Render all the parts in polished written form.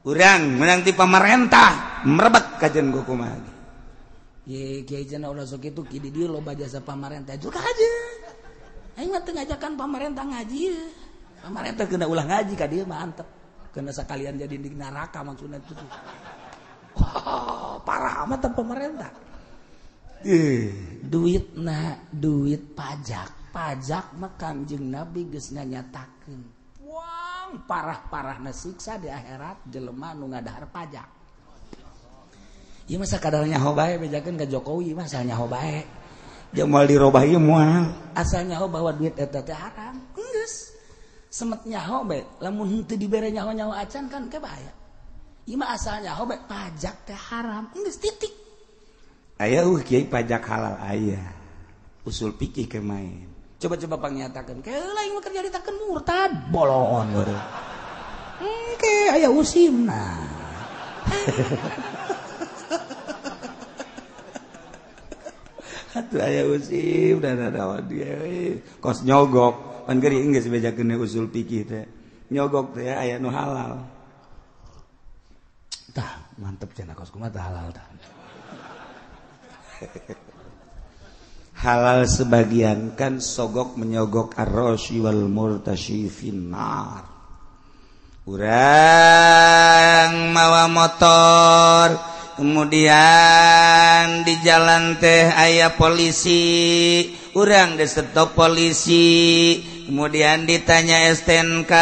Urang menang ti pamarentah merebet kajen ku kumaha. Ye kiai cenah ulah sok kitu ki di dieu loba jasa pamarentah juga aja. Aing mah teu ngajakan pamarentah ngaji ye. Pamarentah kena ulah ngaji ka dieu mah antep. Kena sakalian jadi di neraka maksudna itu. Wah, parah amat pemerintah. Duit na duit pajak. Pajak mah Kangjeng Nabi geus nganyatakeun. Wang parah-parahna siksa di akhirat jelema nu ngadahar pajak. Ieu mah sakadar nyaho bae bejakeun ka Jokowi mah asal nyaho bae. Jeung moal dirobah ieu moal. Asal nyaho bahwa duit eta teh haram. Geus. Semet nyaho bae, lamun henteu dibere nyaho-nyaho acan kan ke bahaya. Ieu mah asal nyaho bae pajak teh haram. Geus titik. Aya kiai pajak halal aya. Usul fikih ke main. Coba-coba pangnyatakeun, keula ieu mah kerja ditakeun murtad, bolon baru. Engke aya usimna. Atuh aya usim da dia kos nyogok. Pan geuring geus bejakeun usul fikih teh. Nyogok teh aya nu halal. Tah, mantep cenah kos kumaha tah halal tah. Halal sebagian kan sogok menyogok ar-rasyi wal murtasyi finnar. Urang mawa motor, kemudian di jalan teh aya polisi, urang disetop polisi, kemudian ditanya STNK,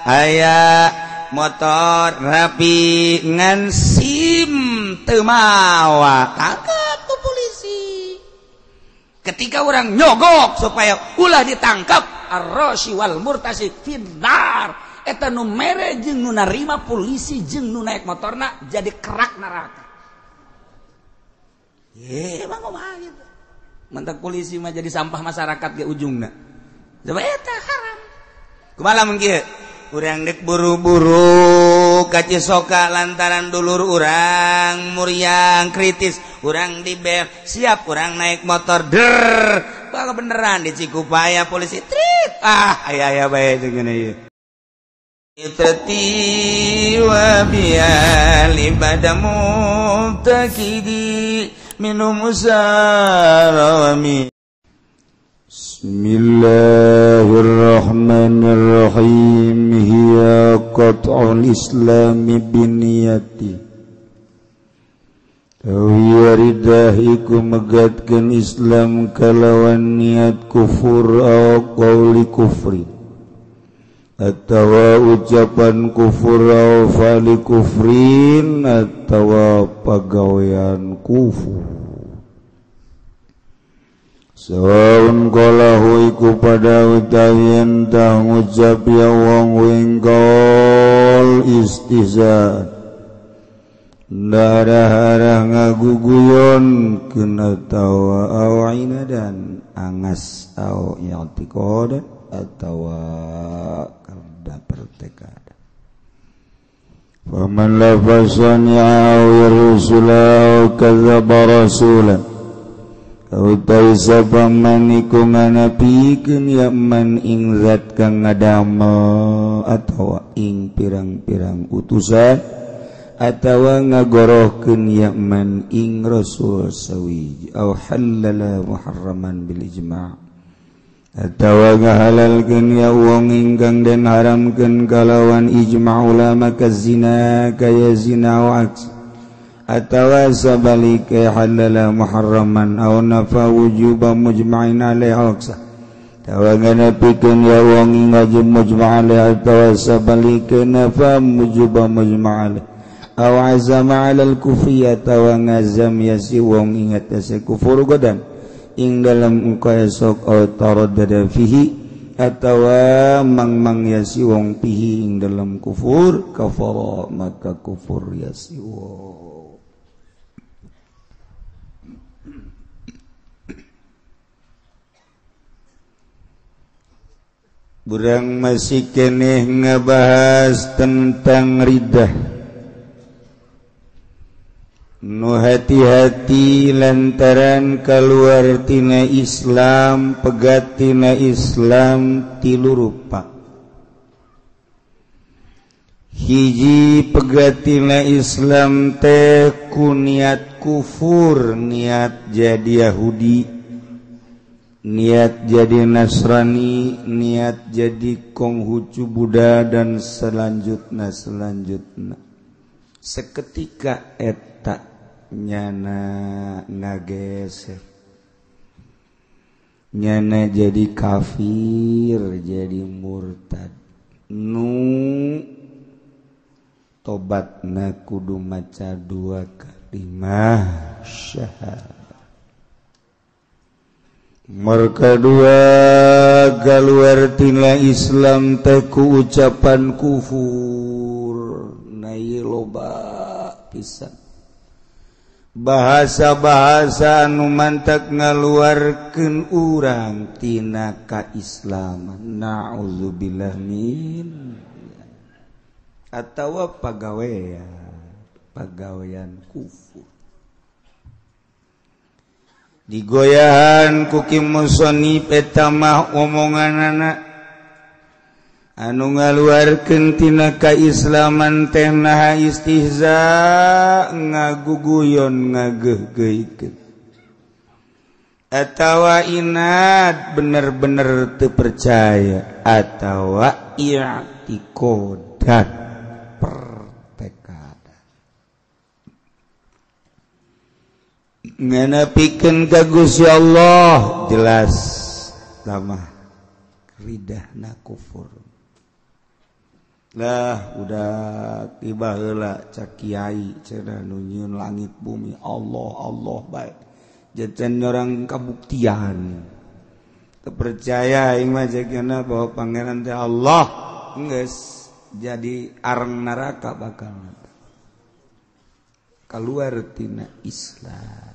aya motor rapi ngan SIM teu mawa, tangkap ku polisi. Ketika orang nyogok supaya ulah ditangkap, ar-rasyi wal murtasyi finnar. Eta nu mere jeung nu narima polisi jeung nu naik motorna jadi kerak neraka. Ye, emang kumaha gitu. Mentak polisi mah jadi sampah masyarakat ge ujungna. Coba eta haram. Kumaha lamun kieu? Urang dek buru-buru ka Cisoka lantaran dulur urang muriang kritis, urang dibel, siap urang naik motor der. Bakal beneran di Cikupaya polisi trit. Ah, aya-aya bae jeung ngene ieu. Itrati wa biya libada mubtakidi minum usarawami. Bismillahirrahmanirrahim. Hiya qat'ul islami biniyati. Hiya ridah iku megatkeun Islam kalawan niat kufur aw qawli kufri atawa ucapan kufur aw fali kufrin atawa pagawean kufur. Sawaun qalahu iku pada utawi entah ngucap ya wong wingkol istihza darah-arah ngaguguyon kena tawa aw inadan angas aw i'tiqad atawa karda pertekad. Faman lafazan ya aw rusula aw kadzdzaba rasula utai sapa man iku nganapikeun ya man ing zat kang ngadamel atawa ing pirang-pirang utusan atawa ngagorohkeun ya man ing rasul sawiji aw halala muharraman bil ijma' atawa ngahalalkeun ya wong ingkang den haramkeun kalawan ijma' ulama kazina kaya zina wa aks atawa sabalike halala muharraman aw nafa wujuba mujma'in alaihi aqsa tawa nganapikeun ya wong ing wajib mujma' alaihi atawa sabalike nafa wujuba mujma' alaihi aw azama 'alal kufri atawa ngazam ya si wong ing atase kufur godan ing dalam engko esok aw taraddada fihi atawa mang-mang ya si wong pihi ing dalam kufur kafara maka kufur ya si wong. Burang masih keneh ngebahas tentang riddah. Nu hati-hati lantaran keluar tina Islam, pegat tina Islam tilu rupa. Hiji pegatina Islam teh ku niat kufur, niat jadi Yahudi, niat jadi Nasrani, niat jadi Konghucu Buddha dan selanjutnya selanjutnya. Seketika eta nyana ngageser, nyana jadi kafir, jadi murtad. Nu tobatna kudu maca dua kalimah syahadat. Merka dua kaluar tina Islam teh ku ucapan kufur. Na ieu loba pisan bahasa-bahasa anu mantak ngaluarkeun urang tina kaislaman. Na'udzubillah min atawa pagawean, pagawean kufur. Digoyahan ku Ki Musonib eta mah omonganana anu ngaluarkeun tina kaislaman teh naha istihza, ngaguguyon, ngageuhgeuhkeun atawa inad, bener-bener teu percaya, atawa i'tiqodan, pertekada nganapikeun ka Gusti Allah jelas lamah ridahna kufur. Lah udah tiba heula cak kiai cenah nu nyieun langit bumi Allah Allah bae jajan orang kabuktian teu percaya aing mah jagana bahwa pangeran teh Allah geus jadi arang neraka bakal keluar tina Islam.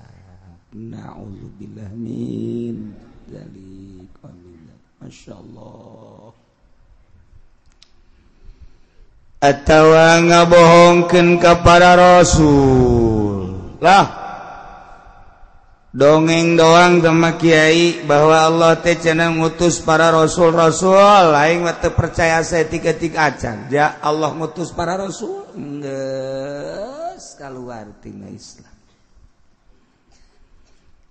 Na'udzubillah min dzalik. Amin. Masyaallah. Atawa ngabohongkeun ka para rasul. Lah dongeng doang sama kiai bahwa Allah teh cenah ngutus para rasul-rasul, aing mah teu percaya saeutik-eutik acan. Ja Allah ngutus para rasul geus kaluar tina Islam.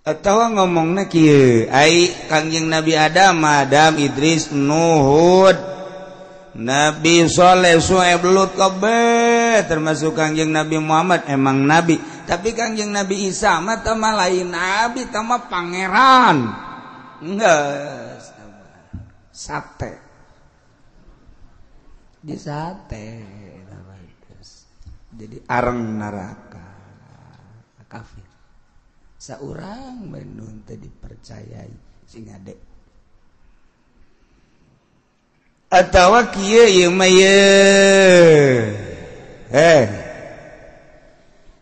Atawa ngomongna kieu, ai Kangjeng Nabi Adam, Adam, Idris, Nuh, Nabi Soleh, Su'aib, Lut kabeh termasuk Kangjeng Nabi Muhammad emang nabi, tapi Kangjeng Nabi Isa mah teh mah lain nabi, teh mah pangeran. Geus sate. Di sate jadi areng neraka kafir. Saurang menun teh dipercayai sing ade. Atawa kieu ieu mah ye.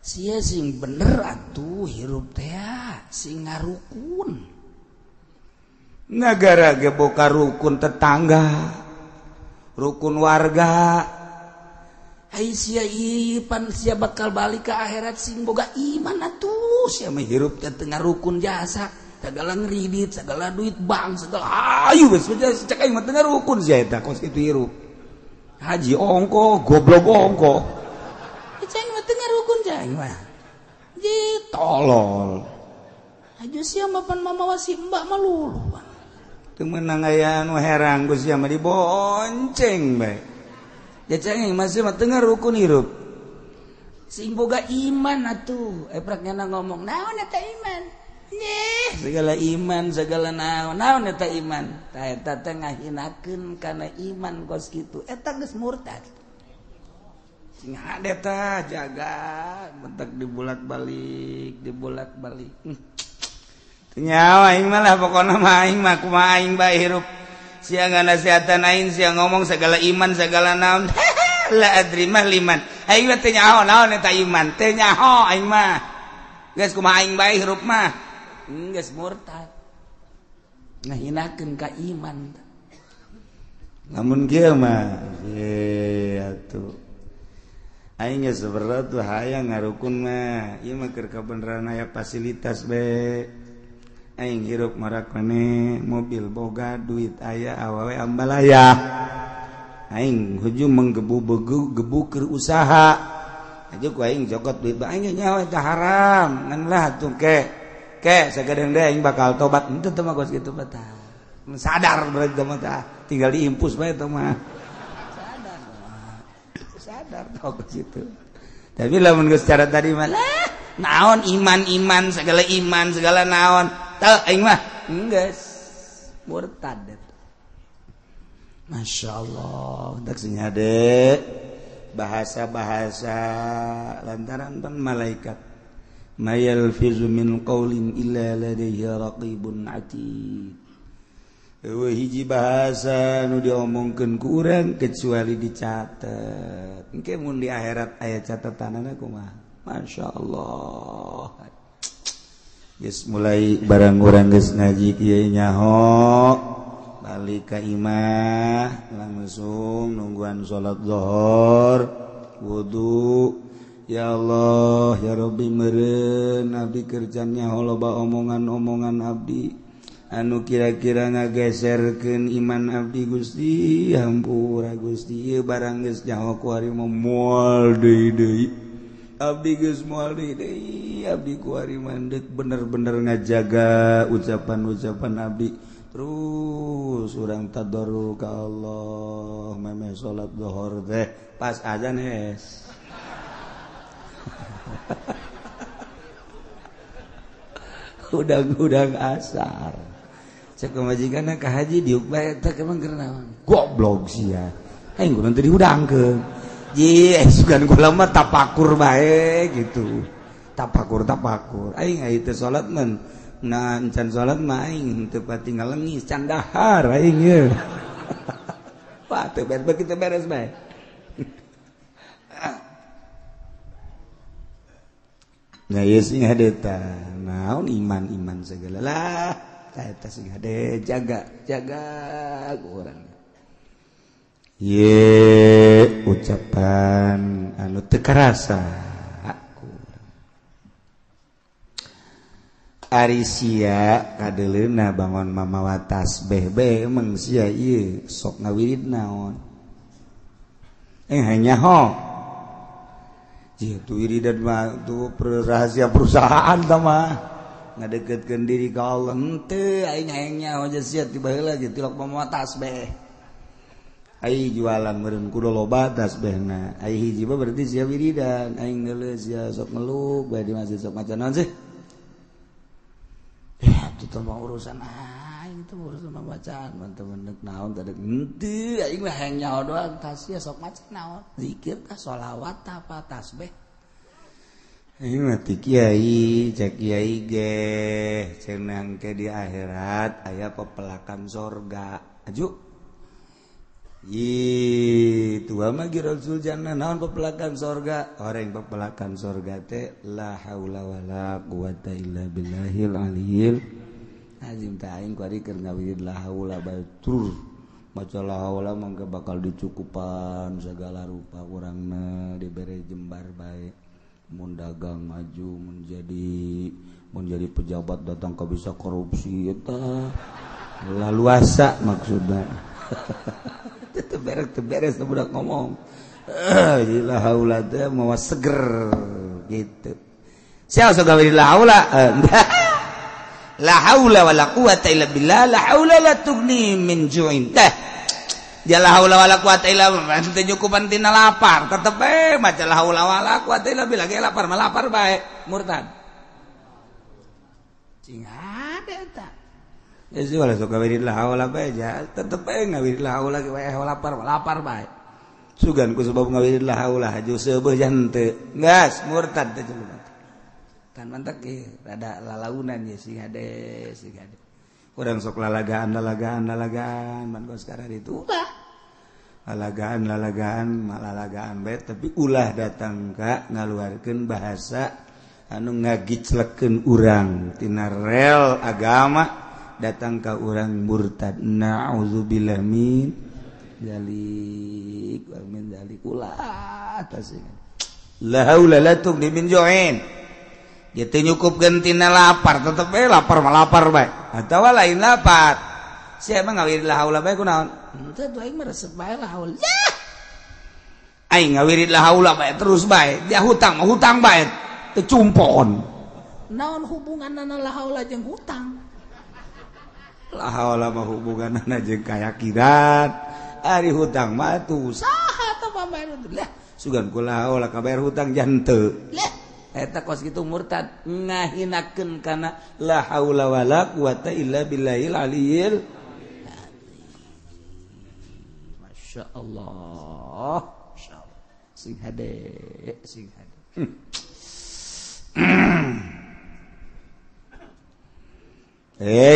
Sia sing bener atuh hirup teh sing ngarukun. Nagara ge boka rukun tetangga, rukun warga. Ai sia ieu pan sia bakal balik ke akhirat sing boga iman atuh. Sia mah hirup teh teu ngarukun jasa, segala ngridit, segala duit bank, segala ayu geus cek aing mah teu ngarukun sia eta kos kitu hirup. Haji ongko, goblok ongko. Cek aing mah teu ngarukun cek aing mah. Ji tolol. Aju sia mah pan mamawa si mbak mah lulu. Teu meunang aya anu herang ku sia mah dibonceng bae. Ya ceng masih mah teu ngarukun hirup. Sing boga iman atuh. Eprak nyana ngomong, naon eta iman? Nyeh, segala iman, segala naon, naon eta iman. Tah eta teh ngahinakeun kana iman kos kitu. Eta geus murtad. Sing hade tah jaga, bentak dibolak-balik, dibolak-balik. Teu nyawa aing mah lah pokona mah aing mah kumaha aing bae hirup. Sia nganasehatan aing, sia ngomong segala iman, segala naon. La adri mah liman. Aing mah teu nyaho naon eta iman, teu nyaho aing mah. Geus kumaha aing bae hirup mah. Geus murtad. Ngahinakeun ka iman. Lamun kieu mah ye atuh. Aing geus berat tuh hayang ngarukun mah. Ieu mah keur kabeneran aya fasilitas be. Aing hirup marak maneh, mobil boga, duit aya, awewe ambalaya. Aing hujung menggebu-gebu keur usaha. Aja ku aing jokot duit bae aing nyawa eta haram. Ngan lah tuh ke. Ke sagadeng deui aing bakal tobat. Henteu teh mah geus kitu mah tah. Sadar berarti teh mah tah. Tinggal diimpus bae teh mah. Sadar. Sadar tau ke situ. Tapi lamun geus cara tadi mah lah naon iman-iman segala iman segala naon. Teu aing mah geus murtad eta. Masya Allah, tak senyade bahasa-bahasa lantaran pan malaikat. Mayalfizu min qawlin illa ladaihi raqibun atid. Eueuh hiji bahasa nu diomongkeun ku urang kecuali dicatet. Engke mun di akhirat aya catatanana kumaha? Masya Allah. Geus mulai barang urang geus ngaji kieu nyaho. Balik ka imah langsung nungguan salat zuhur wudu. Ya Allah ya Rabbi meureun abdi kerjanya loba omongan-omongan abdi anu kira-kira ngageserkeun iman abdi Gusti hampura Gusti ieu barang geus nyaho ku ari mah moal deui deui abdi geus moal deui deui abdi ku ari mah deuk bener-bener ngajaga ucapan-ucapan abdi. Terus urang tadarru ka Allah memeh salat zuhur teh pas azan hes. Udang-udang asar. Cek pamajikanna ka haji diuk bae teh emang keur naon? Goblok sia. Aing kudu teu dihudangkeun. Ji, sugan kula mah tapakur bae gitu. Tapakur-tapakur. Aing aya teu salat mah. Nah, encan salat mah aing teu pati ngalengis can dahar aing ye. Wah, teu beres kitu beres bae. Nah, ieu sing hade tah. Naon iman-iman segala lah. Tah eta sing hade jaga, jaga ku urang. Ye, ucapan anu teu karasa. Ari sia kadeleuna bangon mamawa tasbih bae emang sia ieu sok ngawirid naon hanya ho ieu tu wiridan mah tu rahasia perusahaan tah mah ngadeukeutkeun diri ka Allah henteu aing hayang nyaho sia ti baheula ge tilok mamawa tasbih ai jualan meureun kudu loba tasbihna ai hiji mah berarti sia wiridan aing neuleuh sia sok ngeluk bae di masjid sok maca naon sih. Itu mah urusan aing itu urusan bacaan teman-teman naon tadi henteu aing mah hayang nyaho doang tas sia sok maca naon zikir tah sholawat tah apa tasbih aing mah ti kiai cek kiai ge cenah ke di akhirat aya pepelakan sorga aju ih tua mah Rasul jannah naon pepelakan sorga orang pepelakan sorga teh la haula wala quwata illa billahil aliyil azim teh aing ku ari keur ngawirid la haula bae tur maca la haula mangke bakal dicukupan segala rupa urangna dibere jembar bae mun dagang maju mun jadi pejabat datang ka bisa korupsi eta laluasa maksudna. Teu beres teu budak ngomong. La haula teh mawa seger gitu. Sia sok gawe la haula. La haula wala quwata illa billah, la haula la tughni min ju'in. Teh. Dia la haula wala quwata illa billah teu nyukupan tina lapar, tetep bae maca la haula wala quwata illa billah ge lapar mah lapar bae, murtad. Cing hade eta. Geus wala sok gawe la haula bae ja, tetep bae ngawirid la haula ge wae lapar lapar bae. Sugan ku sebab ngawirid la haula haju seubeuh jan teu. Geus murtad teh jelema. Kan mantak ge rada lalaunan ye sing hade sing hade. Urang sok lalagaan lalagaan lalagaan man kos sekarang itu ulah. Lalagaan lalagaan lalagaan bae tapi ulah datang ka ngaluarkeun bahasa anu ngagiclekeun urang tina rel agama datang ka urang murtad. Na'udzubillah min dzalik wa min dzalik ulah tasing. La haula la tughni min ju'in. Dia teu nyukupkeun tina lapar tetep we lapar mah lapar bae atawa lain lapar. Sia mah ngawirid la haula bae kunaon? Henteu tuh aing mah resep bae la haula. Aing ngawirid la haula bae terus bae. Dia hutang mah hutang bae. Teu cumpon. Naon hubunganna la haula jeung hutang? La haula mah hubunganna jeung kayakinan. Ari hutang mah tuh saha teh pambayar lah. Sugan ku la haula kabayar hutang janteu. Lah eta kos kitu murtad ngahinakeun kana la haula wala quwata illa billahil aliyil azim. Masya Allah. Masyaallah. Sing hade, sing hade.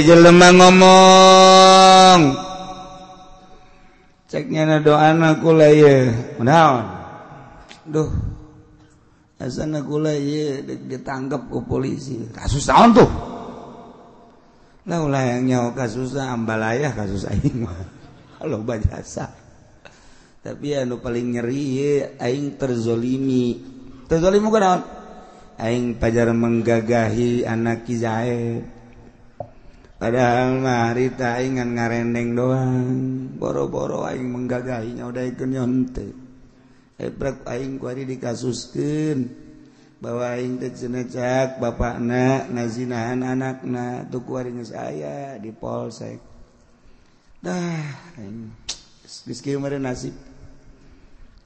Jelema ngomong. Ceknya na doana kula ieu. Naon? Duh. Asana kula ieu ditangkap ku polisi. Kasus naon tuh? Lah ulah yang nyawa kasusna ambalayah kasus aing mah. Loba jasa. Tapi anu paling nyeri ieu aing terzolimi. Terzolimi ku naon? Aing pajar menggagahi anak Ki Zaid. Padahal mah harita aing ngan ngarendeng doang. Boro-boro aing menggagahinya udah ikeun nyonte. Ebrek aing ku ari dikasuskeun bahwa aing teh cenah cak bapakna ngazinahan anakna tuh ku ari geus aya di polsek. Dah aing geus kieu mah nasib.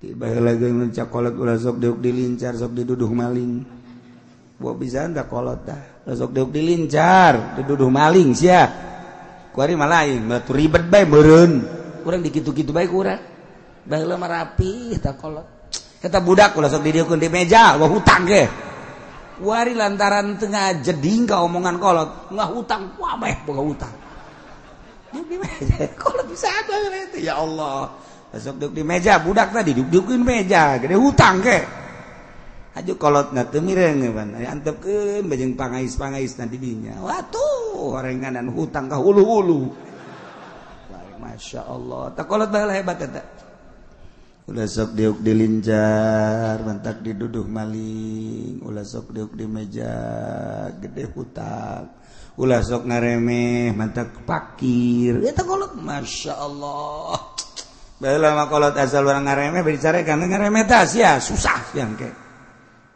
Ti baheula geus mun cakolot ulah sok diuk dilincar sok diduduh maling. Buat bisa anda kolot dah. Ulah sok diuk dilincar diduduh maling sia. Ku ari mah lain, batu ribet bae meureun. Urang dikitu-kitu bae ku urang. Baheula mah rapi eta kolot. Eta budak ulah sok didieukeun di meja, wah hutang ge. Wari lantaran tengah jeding ka omongan kolot, ngah hutang wabeh boga hutang. Diuk di meja, kolot bisa ada itu ya Allah. Sok diuk di meja, budak tadi diuk-diukeun meja, gede hutang ge. Aju kolotna teu mireng pan, antepkeun bajeng pangais-pangais na di dinya. Watuh, horenganan hutang ka hulu-hulu. Masya Allah, tak kolot baheula hebat eta. Ulah sok diuk dilincar, mantak diduduh maling. Ulah sok diuk di meja, gede hutang. Ulah sok ngaremeh, mantak pakir. Eta kolot, masya Allah. Baheula mah kolot asal urang ngaremeh bari carekan ngaremeh tah sia susah sia engke.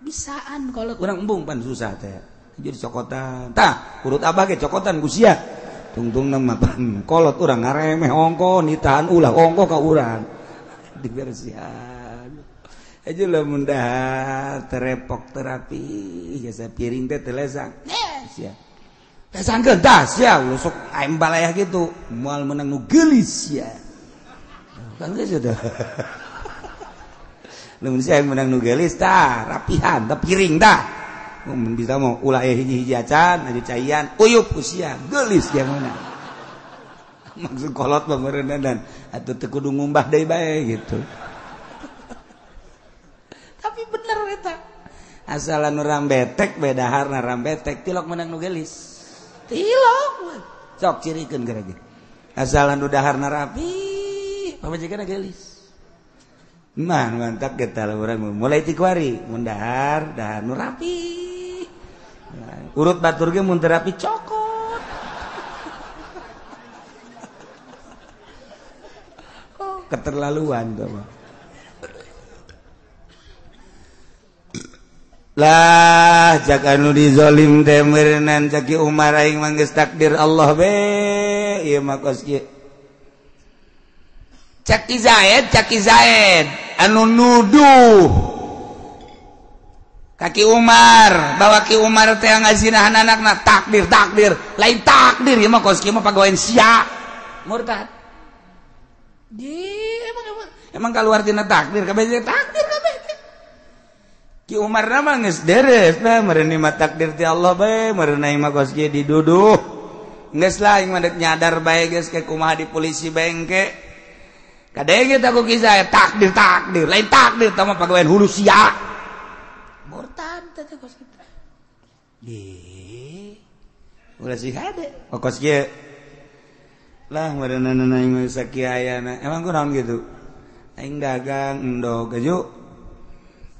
Bisaan kolot urang embung pan susah teh. Jadi cokotan. Tah, urut abah ge cokotan ku sia. Tungtungna mah pan kolot urang ngaremeh ongko nitahan ulah ongko ka urang. Dibersihan aja lah mudah terepok terapi jasa piring teh telesang sia lesangkeun tah sia sok aing balayah gitu moal menang nu geulis sia kan geus teh lamun sia menang nu geulis tah rapihan tah piring tah mun bisa mau ulah hiji-hiji acan aju caian uyup ku sia geulis sia menang. Maksud kolot pemerintah dan atau teu kudu ngumbah deui bae gitu. Tapi bener eta. Asalan urang betek beda harna rambetek tilok menang nu geulis. Tilok. Sok cirikeun geura ge. Asalan nu daharna rapi, pamajikanna geulis. Mah mantak getal urang mulai ti kuari mun dahar, dahar nu rapi. Urut batur ge mun teu rapi cokot. Keterlaluan tuh mah. Lah cak anu dizolim teh meureunan cak Ki Umar aing mah geus takdir Allah be ieu mah kos kieu. Cak Ki Zaid anu nuduh ka Ki Umar bahwa Ki Umar teh ngazinahan anakna takdir takdir lain takdir ieu mah kos kieu mah pagawean sia murtad. Di emang keluar tina takdir kabeh takdir kabeh. Ki Umar na mah geus deres nah meureun mah takdir ti Allah bae meureun mah kos kieu diduduh. Geus lah aing mah deuk nyadar bae geus ke kumaha di polisi bae engke. Kadenge tah ku kisah takdir takdir lain takdir tah mah pagawean hulu sia. Murtad teh kos kitu. Di ulah sih hade kos kieu. Lah meureunan aing sakieu ayana emang kunaon gitu aing dagang endog aju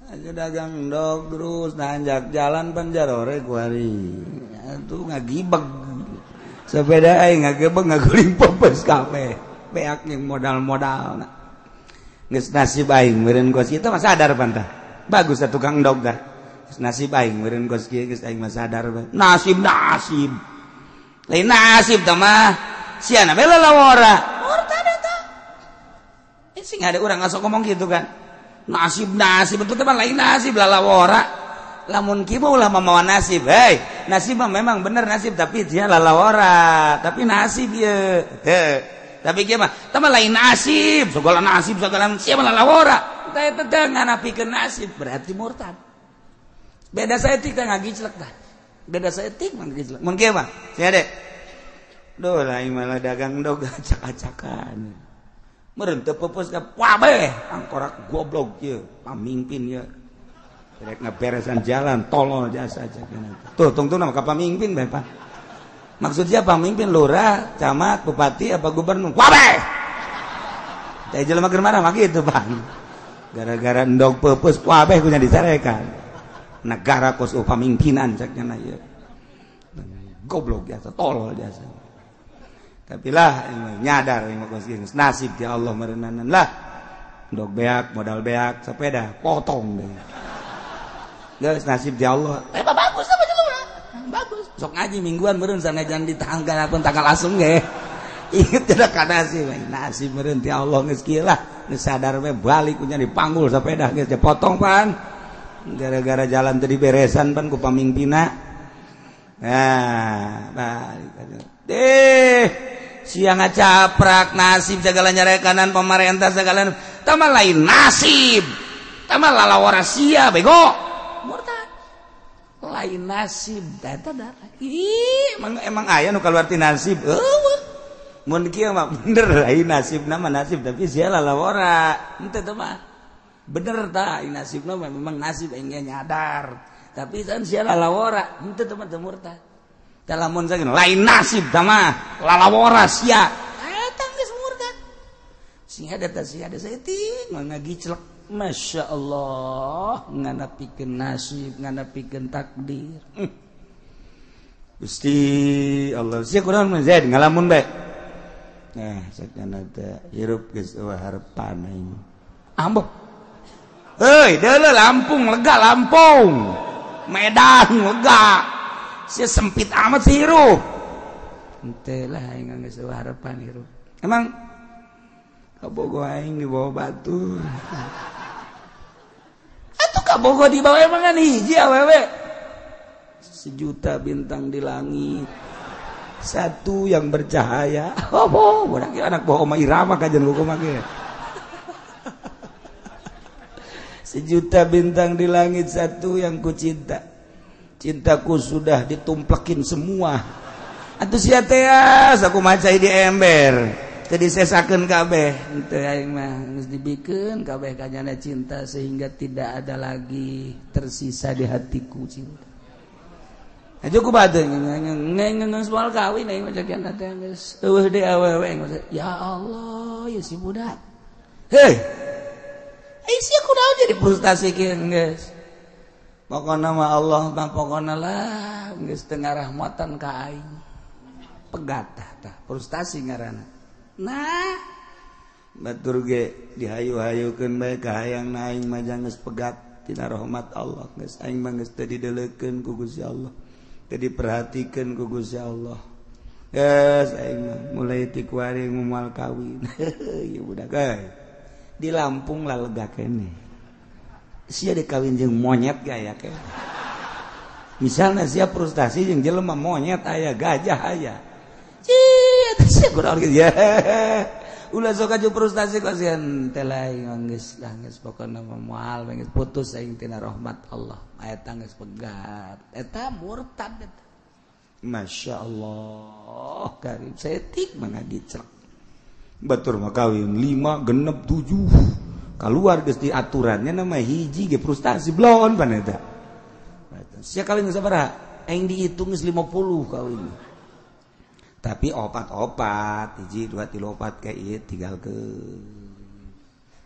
aja dagang endog terus nanjak jalan panjarore ku ari atuh ngagibeg sepeda aing ngagebeg ngaguling pepes kabeh Beak jeung modal-modalna. Geus nasib aing meureun kos kitu mah sadar pantah. Bagus atuh tukang endog dah. Geus nasib aing meureun kos kieu geus aing mah sadar bae. Nasib nasib. Lain nasib tah mah. Siana bae lalawora. Murtad eta. Sing ada urang ngasok ngomong gitu kan. Nasib nasib betul teman lain nasib lalawora. Lamun kieu ulah mamawa nasib. Hei, nasib mah memang bener nasib tapi dia lalawora, tapi nasib ieu. Teu. Tapi kieu mah tah lain nasib, segala nasib segala sia mah lalawora. Tah eta teh nganapikeun nasib berarti murtad. Beda saeutik teh ngagiclek tah. Beda saeutik mah ngagiclek. Mun kieu mah sia de. Duh lain malah dagang dog acak-acakan. Meureun teu peupeus ka kabeh angkorak goblok ieu pamimpin ieu. Rek ngaberesan jalan tolol jasa aja tuh tungtung nama ka pamimpin bae Pak. Maksudnya pamimpin lurah, camat, bupati apa gubernur kabeh. Teh jelema keur marah mah kitu Pak. Gara-gara endog peupeus kabeh kunya dicarekan. Negara kos pamimpinan cek nya ieu. Goblok jasa tolol jasa. Tapi lah nyadar nasib di Allah merenanan lah. Endog beak, modal beak, sepeda potong deh. Geus nasib di Allah. Eh bagus apa jelema? Bagus. Sok ngaji mingguan meureun sanajan di tanggal pun tanggal asem ge. Inget tidak ka nasib. Nasib meureun ti Allah geus kieu lah. Geus sadar we balik kunya dipanggul sepeda geus dipotong pan. Gara-gara jalan teu diberesan pan ku pamimpinna. Nah, balik deh. Siang ngacaprak nasib segala nyarekanan pemerintah segala tama lain nasib. Tama lalawara sia bego. Murtad. Lain nasib eta darah. Ih, emang aya nu kaluar ti nasib. Eueuh. Mun kieu mah bener lain nasibna mah nasib tapi sia lalawara. Henteu teh mah. Bener tah nasibna mah memang nasib aing ge nyadar. Tapi kan sia lalawara, henteu teh mah teu murtad. Tah lamun sakieu lain nasib tah mah lalawara sia. Eta geus murtad. Sing ada tah sia ada saeutik mah ngagiclek. Masya Allah, nganapikeun nasib, nganapikeun takdir. Gusti Allah, sia kunaon mun Zaid ngalamun bae. Nah, sakana teh hirup geus eueuh harepan aing. Ambek. Heuy, deuleu Lampung lega Lampung. Medan lega. Sia sempit amat sih hirup. Henteu lah aing geus eueuh harepan hirup. Emang kabogo aing di bawah batu. Atuh kabogo di bawah emang kan hiji awewe. Sejuta bintang di langit, satu yang bercahaya. Oh, budak anak bawa Oma Irama kajian hukum ge. Sejuta bintang di langit, satu yang ku cinta. Cintaku sudah ditumplekin semua. Atuh sia teh aku macai di ember. Tadi sesakeun kabeh, henteu aing mah geus dibikeun kabeh kanyana cinta sehingga tidak ada lagi tersisa di hatiku cinta. Aja ku bade ngeung soal kawin aing mah cakian teh geus eueuh deui awewe aing ya Allah ya si budak. Hei. Ai sia kunaon jadi frustasi kieu geus. Pokona mah Allah mah pokona lah geus teu ngarahmatan ka aing. Pegat tah frustasi ngaranna. Nah, batur ge dihayu-hayukeun bae ka hayang aing mah geus pegat tina rahmat Allah geus aing mah geus teu dideulekeun ku Gusti Allah, teu diperhatikeun ku Gusti Allah. Geus aing mah mulai ti kuari moal kawin. Ieu budak euy. Di Lampung lah lega keneh. Sia dikawin jeung monyet ge aya keneh. Misalna sia frustasi jeung jelema monyet aya, gajah aya. Ulah sok aju frustasi kasihan teh lain geus lah geus pokona mah moal geus putus aing tina rahmat Allah. Eta geus pegat. Eta murtad eta. Masya Allah karim saeutik mah ngagicrek. Batur mah kawin 5 genep 7. Kaluar geus di aturannya nama hiji ge frustasi blon pan eta. Sia kawin sabaraha? Aing dihitung geus 50 kawin. Tapi opat-opat, hiji, dua, tilu, opat, kayak iya, tinggal ke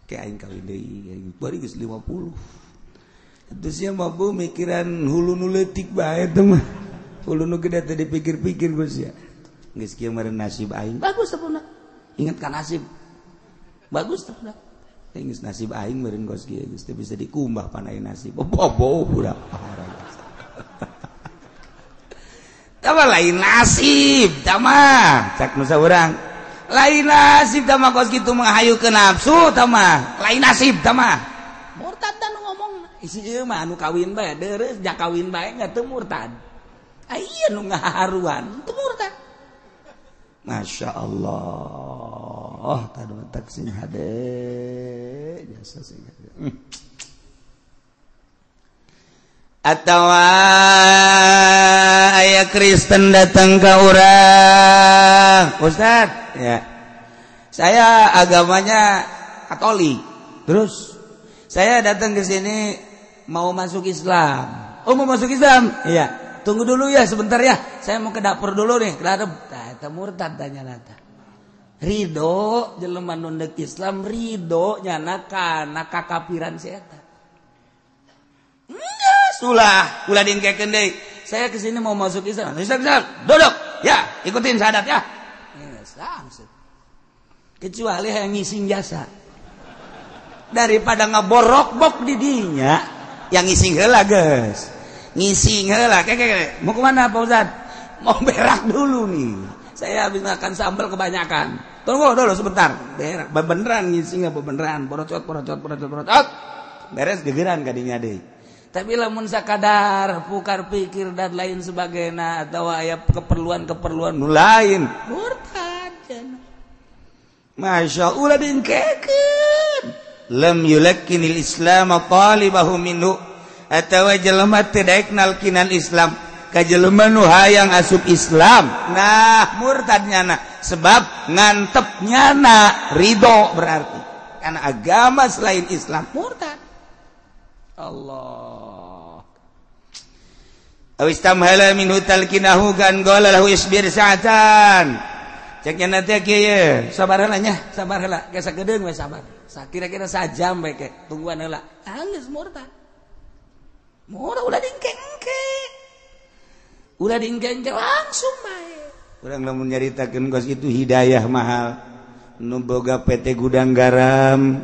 kayak aing kawin deui, aing bari geus 50. Itu sia mah bu mikiran hulu nu leutik bae teh mah. Hulu nu gede teh dipikir-pikir geus sia. Geus kieu meureun nasib aing. Bagus sampurna. Ingat kan nasib. Bagus tuh budak. Geus nasib aing meureun kos kieu geus teu bisa dikumbah panai nasib. Bobo budak parah. Tama lain nasib, tama cak nu saurang. Lain nasib tama kos kitu menghayu ke nafsu tama. Lain nasib tama. Murtad dan ngomong isi ieu mah anu kawin bae deureuh ja kawin bae nya teu murtad. Aya nu ngaharuan teu murtad. Masya Allah, tadu tak sing hade jasa sing hade. Atawa aya Kristen datang ke urang, Ustaz, ya. Saya agamanya Katolik. Terus saya datang ke sini mau masuk Islam. Oh, mau masuk Islam? Iya. Tunggu dulu ya sebentar ya. Saya mau ke dapur dulu nih. Ke dapur. Tah eta murtad tanya nata. Ridho jelema nu deuk Islam ridho nyana kana kakafiran si eta. Geus ulah, ulah diengkekeun deui. Saya ke sini mau masuk Islam. Islam, Islam. Duduk. Ya, ikutin syahadat ya. Yes, kecuali yang ngising jasa. Daripada ngaborok-bok di dinya, yang ngising heula geus. Ngising heula, keke. Mau kemana Pak Ustaz? Mau berak dulu nih. Saya habis makan sambal kebanyakan. Tunggu dulu sebentar. Berak, beneran ngising apa beneran? Borocot, borocot, borocot, borocot. Beres gegeran kadinya deui. Tapi lamun sakadar pukar pikir dan lain sebagainya atau aya keperluan-keperluan nu lain. Murtad cenah. Masya Allah diengkekeun. Lam yulakkinil Islam talibahu minhu. Atawa jelema teu daek nalkinan Islam ka jelema nu hayang asup Islam. Nah, murtad nyana sebab ngantep nyana ridho berarti karena agama selain Islam murtad. Allah. Aw istamhala minhu talkinahu kan qala lahu isbir sa'atan. Cek nyana teh kieu, sabar heula nya, sabar heula, geus sagedeung we sabar. Kira-kira sajam we ke, tungguan heula. Geus murtad. Murah ulah diengke-engke. Ulah diengke-engke langsung bae. Urang lamun nyaritakeun kos itu hidayah mahal. Nu boga PT Gudang Garam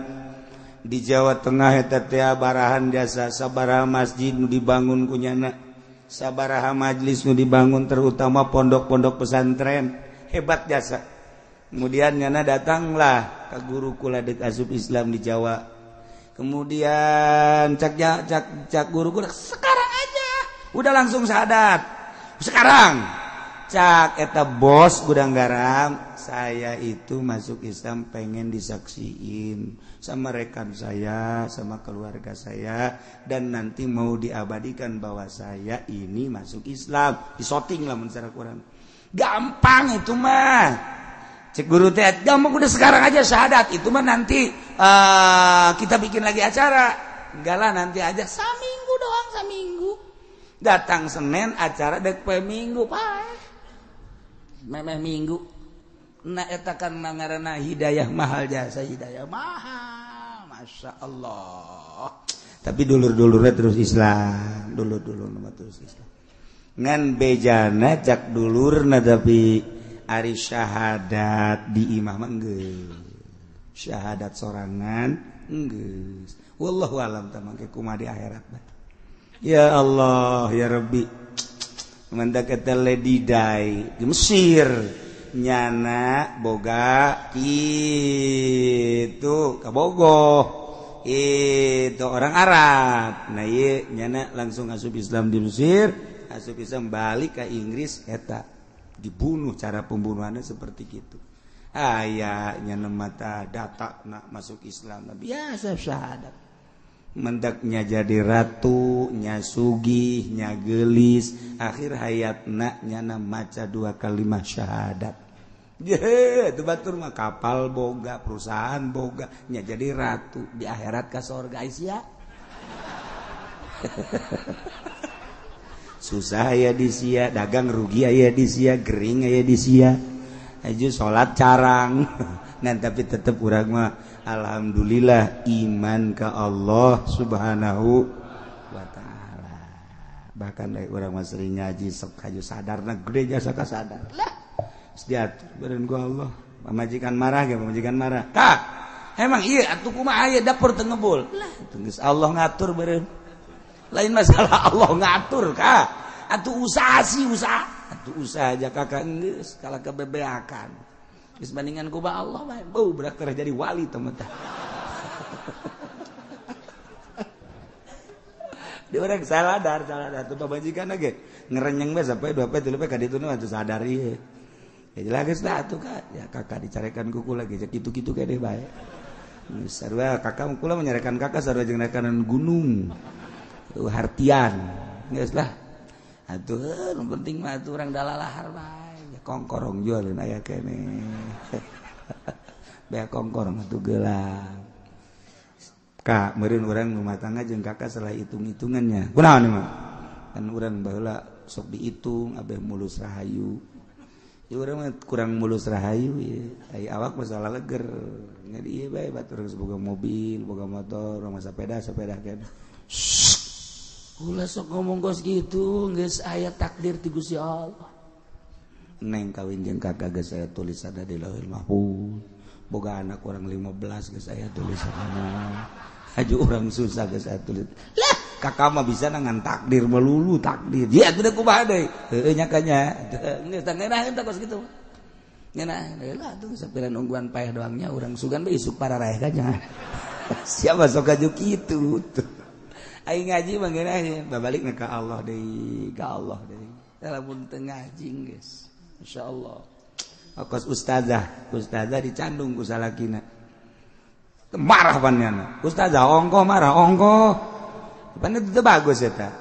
di Jawa Tengah eta teh barahan jasa sabaraha masjid nu dibangun ku nyana, sabaraha majlis nu dibangun terutama pondok-pondok pesantren, hebat jasa. Kemudian nyana datanglah ke guru kula deuk asup Islam di Jawa. Kemudian cak guru guru sekarang aja udah langsung syahadat sekarang. Cak eta bos Gudang Garam, saya itu masuk Islam pengen disaksiin sama rekan saya, sama keluarga saya, dan nanti mau diabadikan bahwa saya ini masuk Islam. Disoting lah secara kurang gampang itu mah. Cek guru teh, gampang udah sekarang aja syahadat. Itu mah nanti kita bikin lagi acara. Enggak lah nanti aja. Saminggu doang, saminggu. Datang Senin acara dek poe Minggu, pae. Memeh Minggu. Nah eta kan ngaranna hidayah mahal jasa hidayah mahal. Masya Allah. Tapi dulur-dulurnya terus Islam, dulur-dulur terus Islam. Ngan bejana cak dulurna tapi ari syahadat di imah mah geus. Syahadat sorangan geus. Wallahu alam tah mangke kumaha di akhirat. Ya Allah ya Rabbi. Mandak eta Lady Di di Mesir nyana boga kitu kabogoh itu orang Arab. Nah ieu nyana langsung asup Islam di Mesir, asup Islam balik ke Inggris eta dibunuh, cara pembunuhannya seperti gitu. Aya nyana mata data nak masuk Islam biasa syahadat. Mendaknya jadi ratu, nya sugih, nya gelis, akhir hayatna nyana maca 2 kalimat syahadat. Ye, itu batur mah kapal boga, perusahaan boga, nya jadi ratu di akhirat ka sorga Aisyah. Susah aya di sia, dagang rugi aya di sia, gering aya di sia. Aju salat carang. Nah, tapi tetep urang mah alhamdulillah iman ke Allah Subhanahu wa taala. Bahkan urang mah sering ngaji sok haju sadarna gede jasa ka sadar. Lah, diatur badan ku Allah. Pamajikan marah ge, pamajikan marah. Kak, emang iya atuh kumaha aya dapur teu ngebul. Lah, geus Allah ngatur beureum. Lain masalah Allah ngatur, Kak. Atuh usaha sih usaha. Atuh usaha aja kakak geus kalah kebebeakan. Geus bandingan ku ba Allah bae. Beuh berak jadi wali teman tah. Di orang saladar tuh pamajikan ge ngerenyeng bae sampai 2 poe 3 poe ka ditu nu atuh sadar ieu. Ya jelas geus lah atuh Kak. Ya kakak dicarekan kuku lagi kitu-kitu keneh bae. Sarua kakak kula menyarekan kakak sarua jeung rekanan gunung. Tuh hartian. Geus lah. Atuh nu penting mah atuh urang dalalahar bae. Ya kongkorong jualin aya keneh. Bea kongkorong atuh gelang. Kak, meureun urang rumah tangga jeung kakak salah hitung-hitungannya. Kunaon mah? Kan urang baheula sok dihitung abeh mulus rahayu. Ya urang mah kurang mulus rahayu ieu. Ai awak masalah leger. Jadi ieu bae batur geus boga mobil, boga motor, urang mah sepeda keneh. Ulah sok ngomong kos gitu, geus aya takdir ti Gusti Allah. Neng kawin jeung kakak geus aya tulisanna di Lauhul Mahfuz. Boga anak orang 15 geus aya tulisanna. Aju orang susah geus aya tulis. Lah, kakak mah bisa ngan takdir melulu takdir. Ya atuh da kumaha deui? Heueuh nya kanya. Geus tah ngeunaheun tah kos kitu. Ngeunah heula atuh sapiran ungguan paeh doangnya urang sugan bae isuk pararaeh kanya. Siapa sok aju kitu tuh. Aing ngaji mah ngeunaheun, babalikna ka Allah deui, ka Allah deui. Lamun teu ngaji geus. Insyaallah. Kos ustazah, ustazah dicandung ku salakina. Marah pannyana. Ustazah ongkoh marah ongkoh. Pan itu bagus eta.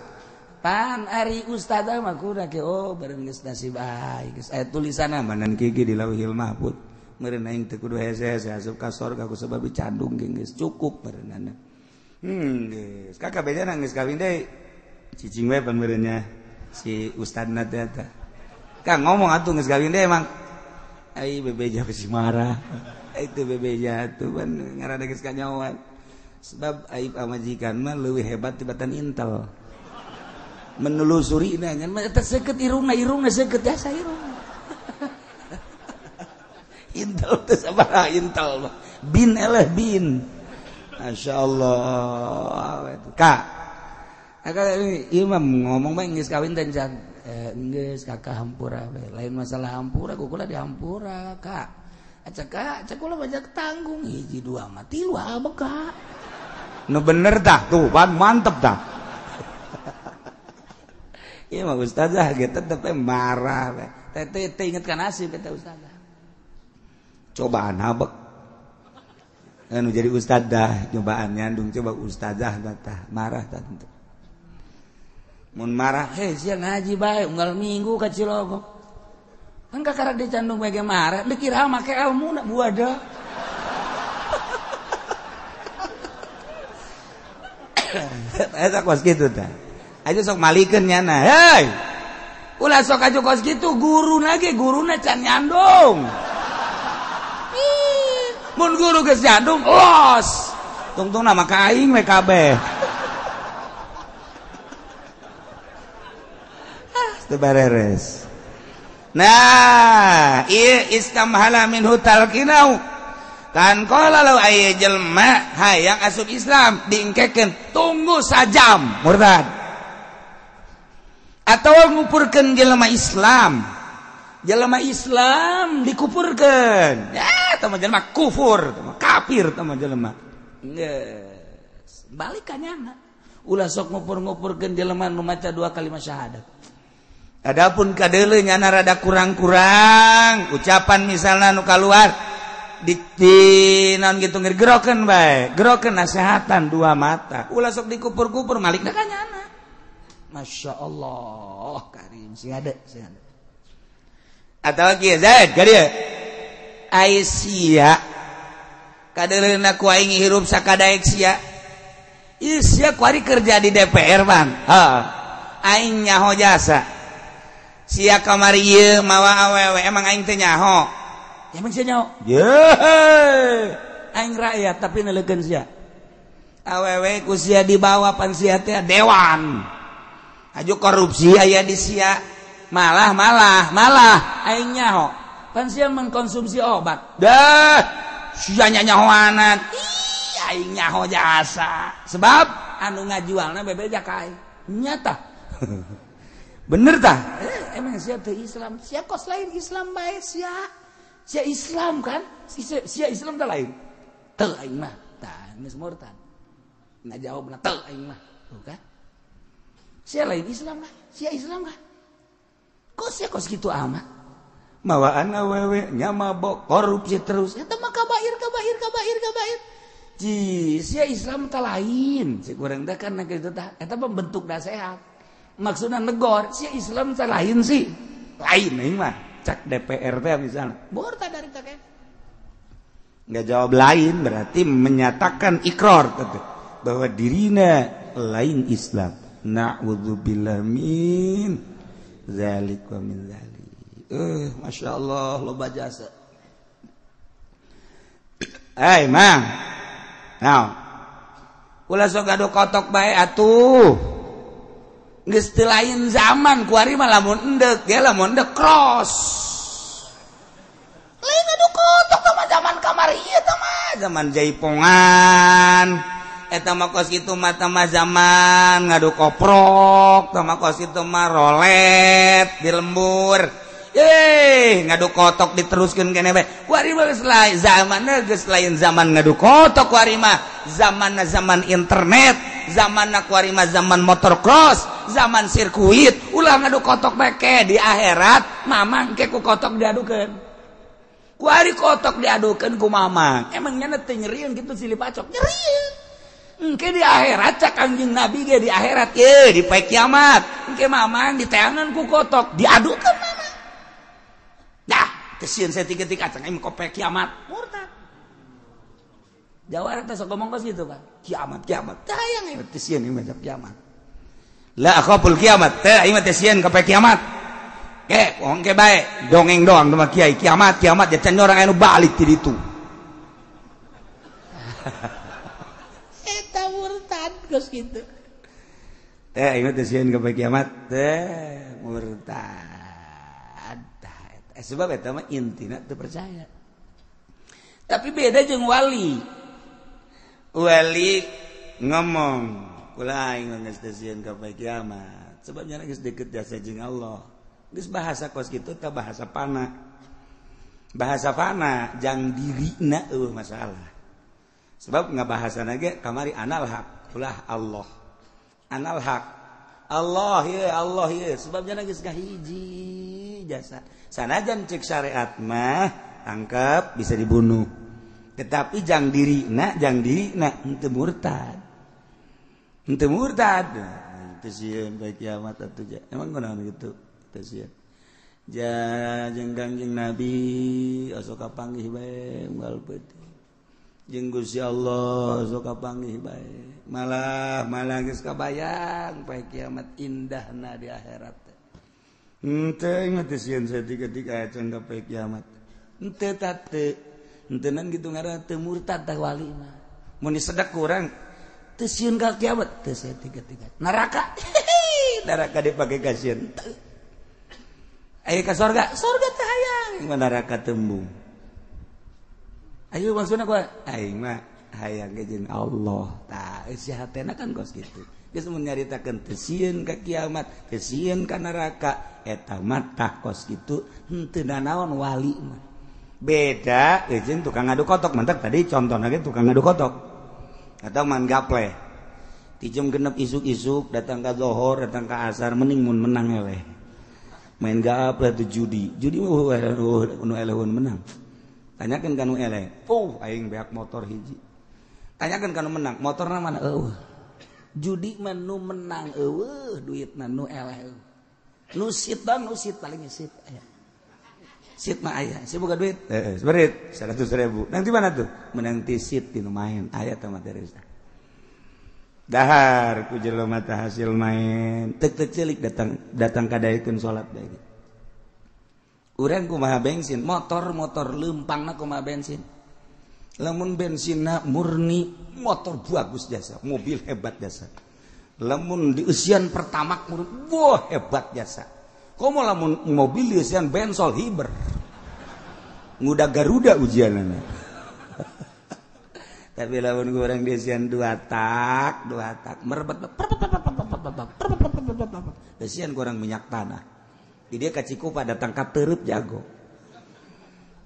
Pan ari ustazah mah kudu ke oh bareng geus nasib aing geus aya tulisanna manan gigi di Lauhil Mahfuz. Meureun aing teu kudu hese-hese asup ka sorga ku sebab dicandung ge geus cukup meureunana. Geus. Kakak bejana geus kawin deui. Cicing we pan meureunnya si ustadna teh eta. Kang ngomong atuh geus kawin deui emang. Ai bebeja pasti marah. Itu bebeja tuh pan ngaranna geus kanyawan. Sebab aib pamajikan mah leuwih hebat tibatan intel. Menelusuri nya mah eta seukeut irungna, irungna seukeut jasa irungna. Intel teh sabaraha intel mah. Bin eleh bin. Masyaallah. Kak. Kakak ieu mah ngomong bae geus kawin teh can. Geus kakak hampura we. Lain masalah hampura, kukula dihampura, Kak. Acak kak, acak kula banyak tanggung hiji dua mah tilu abek kak. Nu bener tah tuh, pan mantep tah. Ieu mah ustazah ge tetep marah we. Teh teh inget ka nasib eta ustazah. Cobaan habek. Anu jadi ustazah, cobaan nyandung coba ustazah tah marah tah tentu. Mun marah, heh sia ngaji bae unggal minggu ka Cilogok. Kan kakara dicandung bae ge marah, dikira make ilmu na buada. Eta kos kitu tah. Aja sok malikeun nyana. Hei. Ulah sok aju kos kitu guruna ge guruna can nyandung. Mun guru geus nyandung los. Tungtungna mah ka aing we kabeh. Teu bareres. Nah, ieu istamhala minhu talqinau. Kan qala law aya jelema hayang asup Islam diengkekeun tunggu sajam murtad. Atawa ngupurkeun jelema Islam. Jelema Islam dikupurkeun. Ya, tah mah jelema kufur, tah mah kafir tah mah jelema. Geus, balik ka nyana. Ulah sok ngupur-ngupurkeun jelema nu maca dua kalimat syahadat. Adapun kadeuleu nyana rada kurang-kurang ucapan misalna nu kaluar di naon gitu gerokeun bae, gerokeun nasehatan dua mata. Ulah sok dikupur-kupur malikna ka nyana. Masya Allah karim sing ada sing ada. Atawa kieu Zaid ka dieu. Ai sia kadeuleuna ku aing hirup sakadaek sia. Ieu sia kuari kerja di DPR bang. Heeh. Aing nyaho jasa. Sia kamari ieu mawa awewe emang aing teh nyaho. Emang sia nyaho? Ye. Aing rakyat tapi neleukeun sia. Awewe ku sia dibawa pan sia teh dewan. Aju korupsi aya di sia. Malah malah malah aing nyaho. Pan sia mengkonsumsi obat. Dah, sia nyahoanan. Ih, aing nyaho jasa. Sebab anu ngajualna bebeja ka aing. Nyata. Bener tah? Emang sia teu Islam. Sia kos lain Islam bae sia. Sia Islam kan? Sia Islam teh lain. Teu aing mah. Tah, geus murtad. Ngajawabna teu aing mah. Tuh kan? Sia lain Islam lah. Sia Islam kan? Kok sia kos kitu amat? Mawaan awewe nya mabok korupsi terus. Eta mah kabair kabair kabair kabair. Ji, sia Islam teh lain. Si kurang teh kan kitu tah. Eta mah bentuk nasihat. Maksudna negor, sia Islam teh lain sih. Lain aing mah. Cak DPR teh misalnya. Murtad dari teh. Nggak jawab lain berarti menyatakan ikrar bahwa dirina lain Islam. Na'udzubillah min zalik wa min zalik. Masya Allah loba jasa. Hey mang, now, ulah sok gaduh kotok bae atuh. Geus teu lain zaman kuari mah lamun endek, ge lamun endek cross. Lain gaduh kotok tah mah zaman kamari ieu tah mah, zaman jaipongan. Eta mah kos kitu mah tah mah zaman ngadu koprok, tah mah kos kitu mah rolet di lembur. Yeay, ngadu kotok diteruskan kene bae. Kuari mah geus lain zamanna, geus lain zaman ngadu kotok kuari mah. Zamanna zaman internet, zamanna kuari mah zaman motor cross, zaman sirkuit. Ulah ngadu kotok bae ke di akhirat, mamang ke ku kotok diadukeun. Kuari kotok diadukeun ku mamang. Emang nya teu nyerieun kitu silih pacok, nyerieun. Engke di akhirat cak Kangjeng Nabi ge di akhirat ye di poe kiamat. Engke mamang diteangan ku kotok, diadukeun mamang. Dah, kesian saya tiga-tiga acang aing kopek kiamat. Murtad. Jawara teh sok ngomong kos gitu, Pak. Kiamat, kiamat. Tah hayang aing teh sieun aing mah kiamat. La akhaful kiamat. Teh aing mah teh sieun ka kiamat. Ke, wong ke bae, dongeng doang mah kiai kiamat, kiamat ya can orang anu balik ti ditu. Eta murtad kos kitu. Teh aing mah teh sieun ka kiamat. Teh murtad. Sebab eta mah intina teu percaya. Tapi beda jeung wali. Wali ngomong, kula aing geus teu sieun ka poe kiamat. Sebab nya geus deket jasa jeung Allah. Geus bahasa kos kitu teh bahasa pana. Bahasa fana jang dirina eueuh masalah. Sebab ngabahasana ge kamari anal haq, ulah Allah. Anal haq. Allah ye, Allah ye. Sebab nya geus kahiji jasa. Sanajan cek syariat mah tangkap bisa dibunuh. Tetapi jang diri na henteu murtad. Henteu murtad. Teu sieun bae kiamat atuh ja. Emang kunaon kitu? Teu sieun. Ja jeung Kangjeng Nabi osok kapanggih bae unggal peuting. Jeung Gusti Allah osok kapanggih bae. Malah malah geus kabayang poe kiamat indahna di akhirat. Henteu ingat sieun saeutik-eutik acan ka poe kiamat. Henteu teh henteunan kitu ngaranna teu murtad tah wali mah. Mun disedek ku urang teu sieun ka kiamat teu saeutik-eutik. Neraka. Neraka dipake ka sieun. Ayo ka sorga, sorga teh hayang. Aing mah neraka tembung. Ayo maksudna ku aing mah hayang ge jeung Allah. Tah eusi hatena kan kos kitu. Geus mun nyaritakeun teu sieun ka kiamat, teu sieun ka neraka, eta mah tah kos kitu henteu nanaon wali mah. Beda jeung tukang ngadu kotok, mantak tadi contohna ge tukang ngadu kotok. Atau man gaple. Ti jam 6 isuk-isuk datang ka zohor, datang ka asar mending mun menang eleh. Main gaple teh judi. Judi mah nu eleh menang. Tanyakeun ka nu eleh, "Oh, aing beak motor hiji." Tanyakeun ka nu menang, motorna mana? Eueuh. Judi mah nu menang eueuh, duitna nu eleh eueuh. Nu sit bang, nu sit paling sit aya. Sit mah aya, si boga duit. Heeh, seberit 100.000. Nang di mana tuh? Menang ti sit di nu main, aya teh materi. Dahar ku jelema teh hasil main, tek tek celik datang datang kadaekeun salat bae. Urang kumaha bensin, motor-motor leumpangna kumaha bensin. Lamun bensinna murni, motor bagus jasa, mobil hebat jasa. Lamun dieusian pertamax murni, wah hebat jasa. Komo lamun mobil dieusian bensol hiber. Nguda Garuda ujianana. Tapi lamun urang desian dua tak merebet desian kurang minyak tanah. Di dia ka Cikupa datang ka Teureub jago.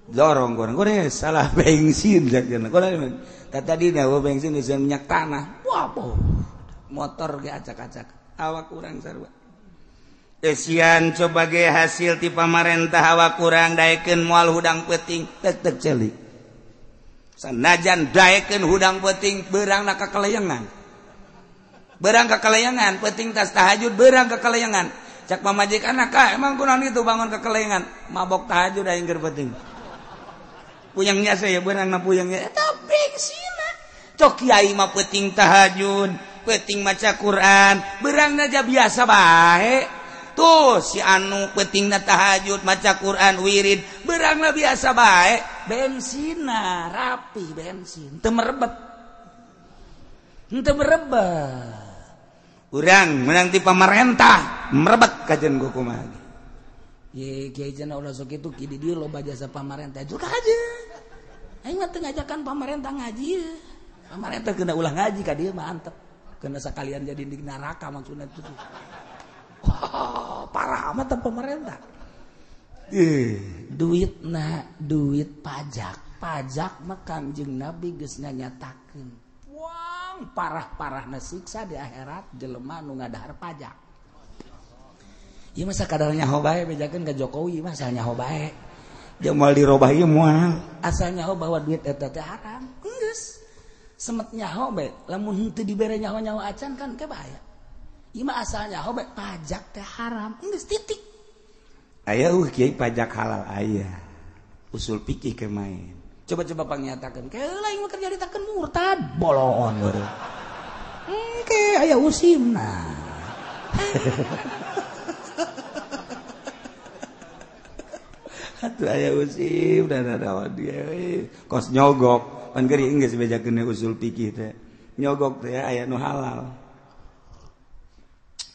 Dorong goreng salah bensin jajan. Goreng tadi na bensin desian minyak tanah. Wah, motor ge acak-acak. Awak kurang sarua. Desian coba ge hasil ti pamarentah awak kurang daekeun moal hudang peuting tek-tek celik. Sanajan daekeun hudang peuting beurangna ka kalayangan. Beurang ka kalayangan peuting tas tahajud beurang ka kalayangan. Cak pamajikan ka emang kunaon kitu bangun ka kalayangan mabok tahajud aing keur peuting. Puyangnya saya beurangna puyangnya eta bengsina. Cok kiai mah peuting tahajud, peuting maca Quran, beurangna aja biasa bae. Tuh si anu peutingna tahajud maca Quran wirid beurangna biasa bae bensina rapi bensin teu merebet henteu merebet urang meunang ti pamarentah merebet kajen ku kumaha ye kiai cenah ulah sok kitu ki di dieu loba jasa pamarentah juga aja aing mah teu ngajakan pamarentah ngaji pamarentah kena ulah ngaji ka dieu mah antep kena sakalian jadi di neraka maksudna itu. Oh, parah amat pemerintah. Duit na duit pajak, pajak mah Kangjeng Nabi geus nganyatakeun. Wang parah-parahna siksa di akhirat jelema nu ngadahar pajak. Ieu mah sakadar nyaho bae bejakeun ka Jokowi mah asal nyaho bae. Jeung moal dirobah ieu moal. Asal nyaho bahwa duit eta teh haram. Geus. Semet nyaho bae, lamun henteu dibere nyaho-nyaho acan kan ke bahaya. Ima asalnya hobe pajak teh haram geus titik. Aya kiai pajak halal aya. Usul fikih ke main. Coba-coba pangyatakeun ke lain mah kerja ditakeun murtad bolon baru. Engke aya usimna. Atuh aya usim dan ada dia kos nyogok pan geuring geus bejakeun usul fikih teh. Nyogok teh aya nu halal.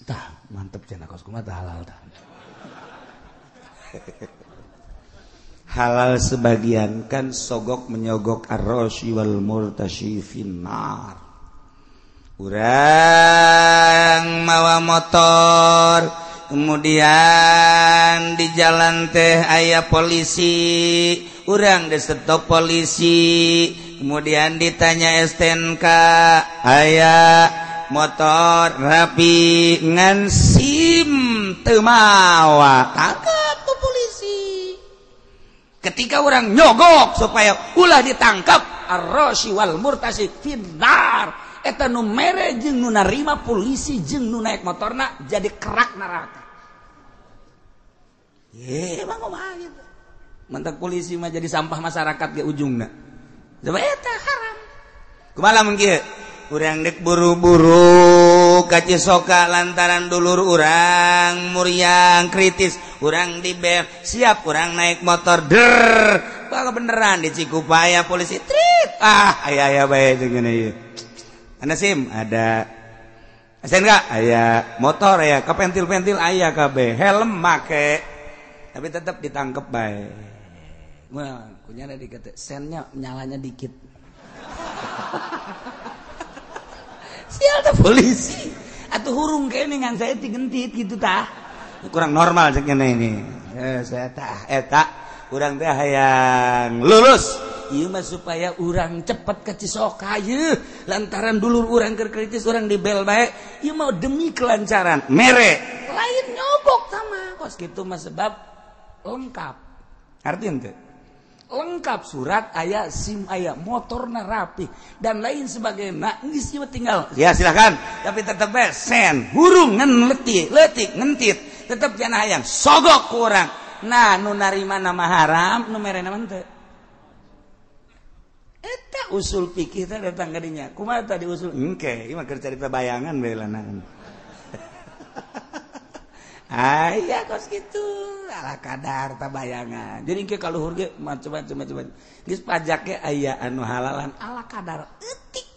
Tah, mantep cenah kos kumaha tah halal tah. Halal sebagian kan sogok menyogok ar-rasyi wal murtasyi finnar. Urang mawa motor, kemudian di jalan teh aya polisi, urang disetop polisi, kemudian ditanya STNK, aya motor rapi ngan SIM teu mawa tangkap ku polisi. Ketika orang nyogok supaya ulah ditangkap ar-rasyi wal murtasi finnar eta nu mere jeung nu narima polisi jeung nu naik motorna jadi kerak neraka. Ye emang kumaha gitu. Mantak polisi mah jadi sampah masyarakat ge ujungna. Coba eta haram. Kumaha lamun kieu? Urang dek buru-buru ka Cisoka lantaran dulur urang muriang kritis urang dibel siap urang naik motor der bakal beneran di Cikupa aya polisi trit ah aya aya bae jeung ieu anda SIM ada STNK aya motor aya kapentil-pentil aya kabeh helm make tapi tetap ditangkep bae. Wah, kunyana dikete sennya nyalanya dikit. Sial teh polisi atuh hurung kene ngan saya digentit gitu tah. Kurang normal cek ini. Saya tah eta urang teh hayang lulus. Ieu mah supaya urang cepet ke Cisoka ieu lantaran dulur urang keur kritis urang dibel bae. Ieu mah demi kelancaran mere. Lain nyogok sama kos kitu mah sebab lengkap. Arti henteu? Lengkap surat aya SIM aya motorna rapi dan lain sebagainya geus ieu tinggal ya silakan tapi tetep bae sen hurung ngan letik leutik ngentit tetep jangan hayang sogok ku urang. Nah nu narima nama haram nu mere nama henteu eta usul fikih teh datang ka dinya kumaha tadi usul engke ieu mah keur carita bayangan bae lanangan. Aya kos kitu ala kadar ta bayangan. Jadi engke kaluhur ge macam-macam. Geus pajak ge aya anu halalan ala kadar eutik.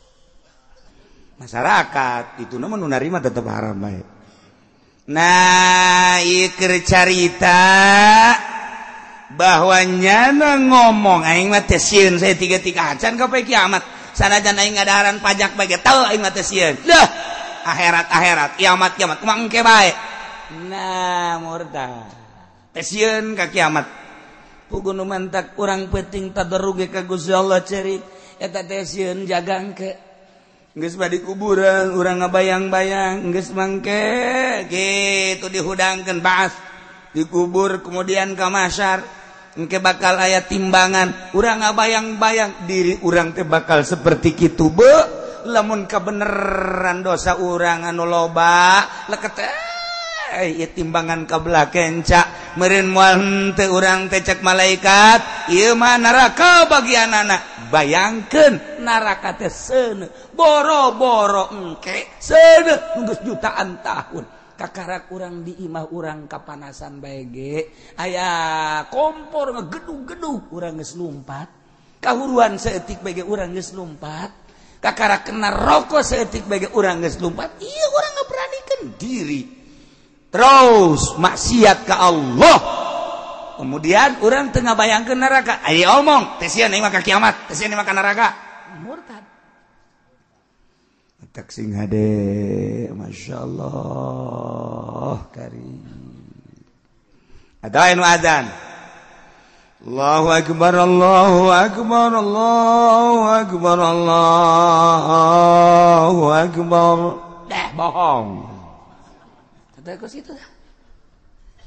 Masyarakat itu mah nu narima tetep haram bae. Nah, ieu keur carita Bahwa nyana ngomong aing mah teh sieun saya tiga-tiga acan ka poe kiamat. Sanajan aing ngadaharan pajak bae ge teu aing mah teh sieun. Lah akhirat-akhirat kiamat-kiamat kumaha engke bae. Nah murtad. Teh sieun ka kiamat. Puguh nu mantak urang peuting tadarruge ka Gusti Allah cerik eta teh sieun jaga engke. Geus badi kuburan urang ngabayang-bayang geus mangke kitu dihudangkeun baas dikubur kemudian ka mahsyar engke bakal aya timbangan urang ngabayang-bayang diri urang teh bakal seperti kitu be lamun kabeneran dosa urang anu loba leket ieu timbangan ka belah kenca meureun moal henteu urang teh cek malaikat ieu mah neraka bagianana bayangkeun neraka teh seuneu boro-boro engke seuneu geus jutaan tahun kakarak urang di imah urang kapanasan bae ge aya kompor ngegedug-gedug urang geus lumpat kahuruan saeutik bae ge urang geus lumpat kakarak kena rokok saeutik bae ge urang geus lumpat ieu urang ngaberanikeun diri terus maksiat ka Allah kemudian urang teu ngabayangkeun neraka aya omong teh sieun mah ka kiamat teh sieun mah ka neraka murtad. Tak sing hade Masya Allah karim. Ada anu azan Allahu akbar Allahu akbar Allahu akbar Allahu akbar. Dah bohong. Kata kos itu dah.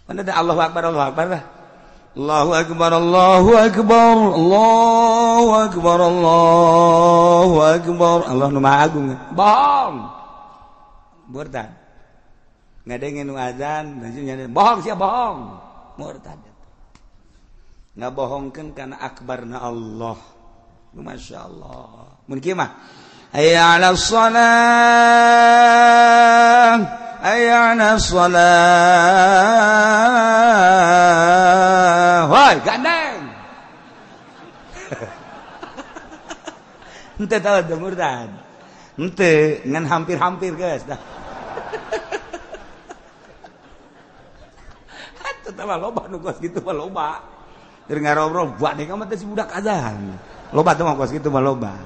Mana ada Allahu akbar Allahu akbar dah. Allahu akbar Allahu akbar Allahu akbar Allahu akbar Allah nu maha agung. Bohong. Murtad. Ngadenge nu azan, bohong sia bohong. Murtad. Ngabohongkeun kana akbarna Allah. Masya Allah. Mun kieu mah hayya 'alas shalah hayya 'alas shalah. Woi, gandeng. Henteu tahu teu murtad. Henteu ngan hampir-hampir geus dah. Atuh tah loba nu kos kitu mah loba. Keur ngarobrol buat deui mah teh si budak azan. Loba teh mah kos kitu mah loba.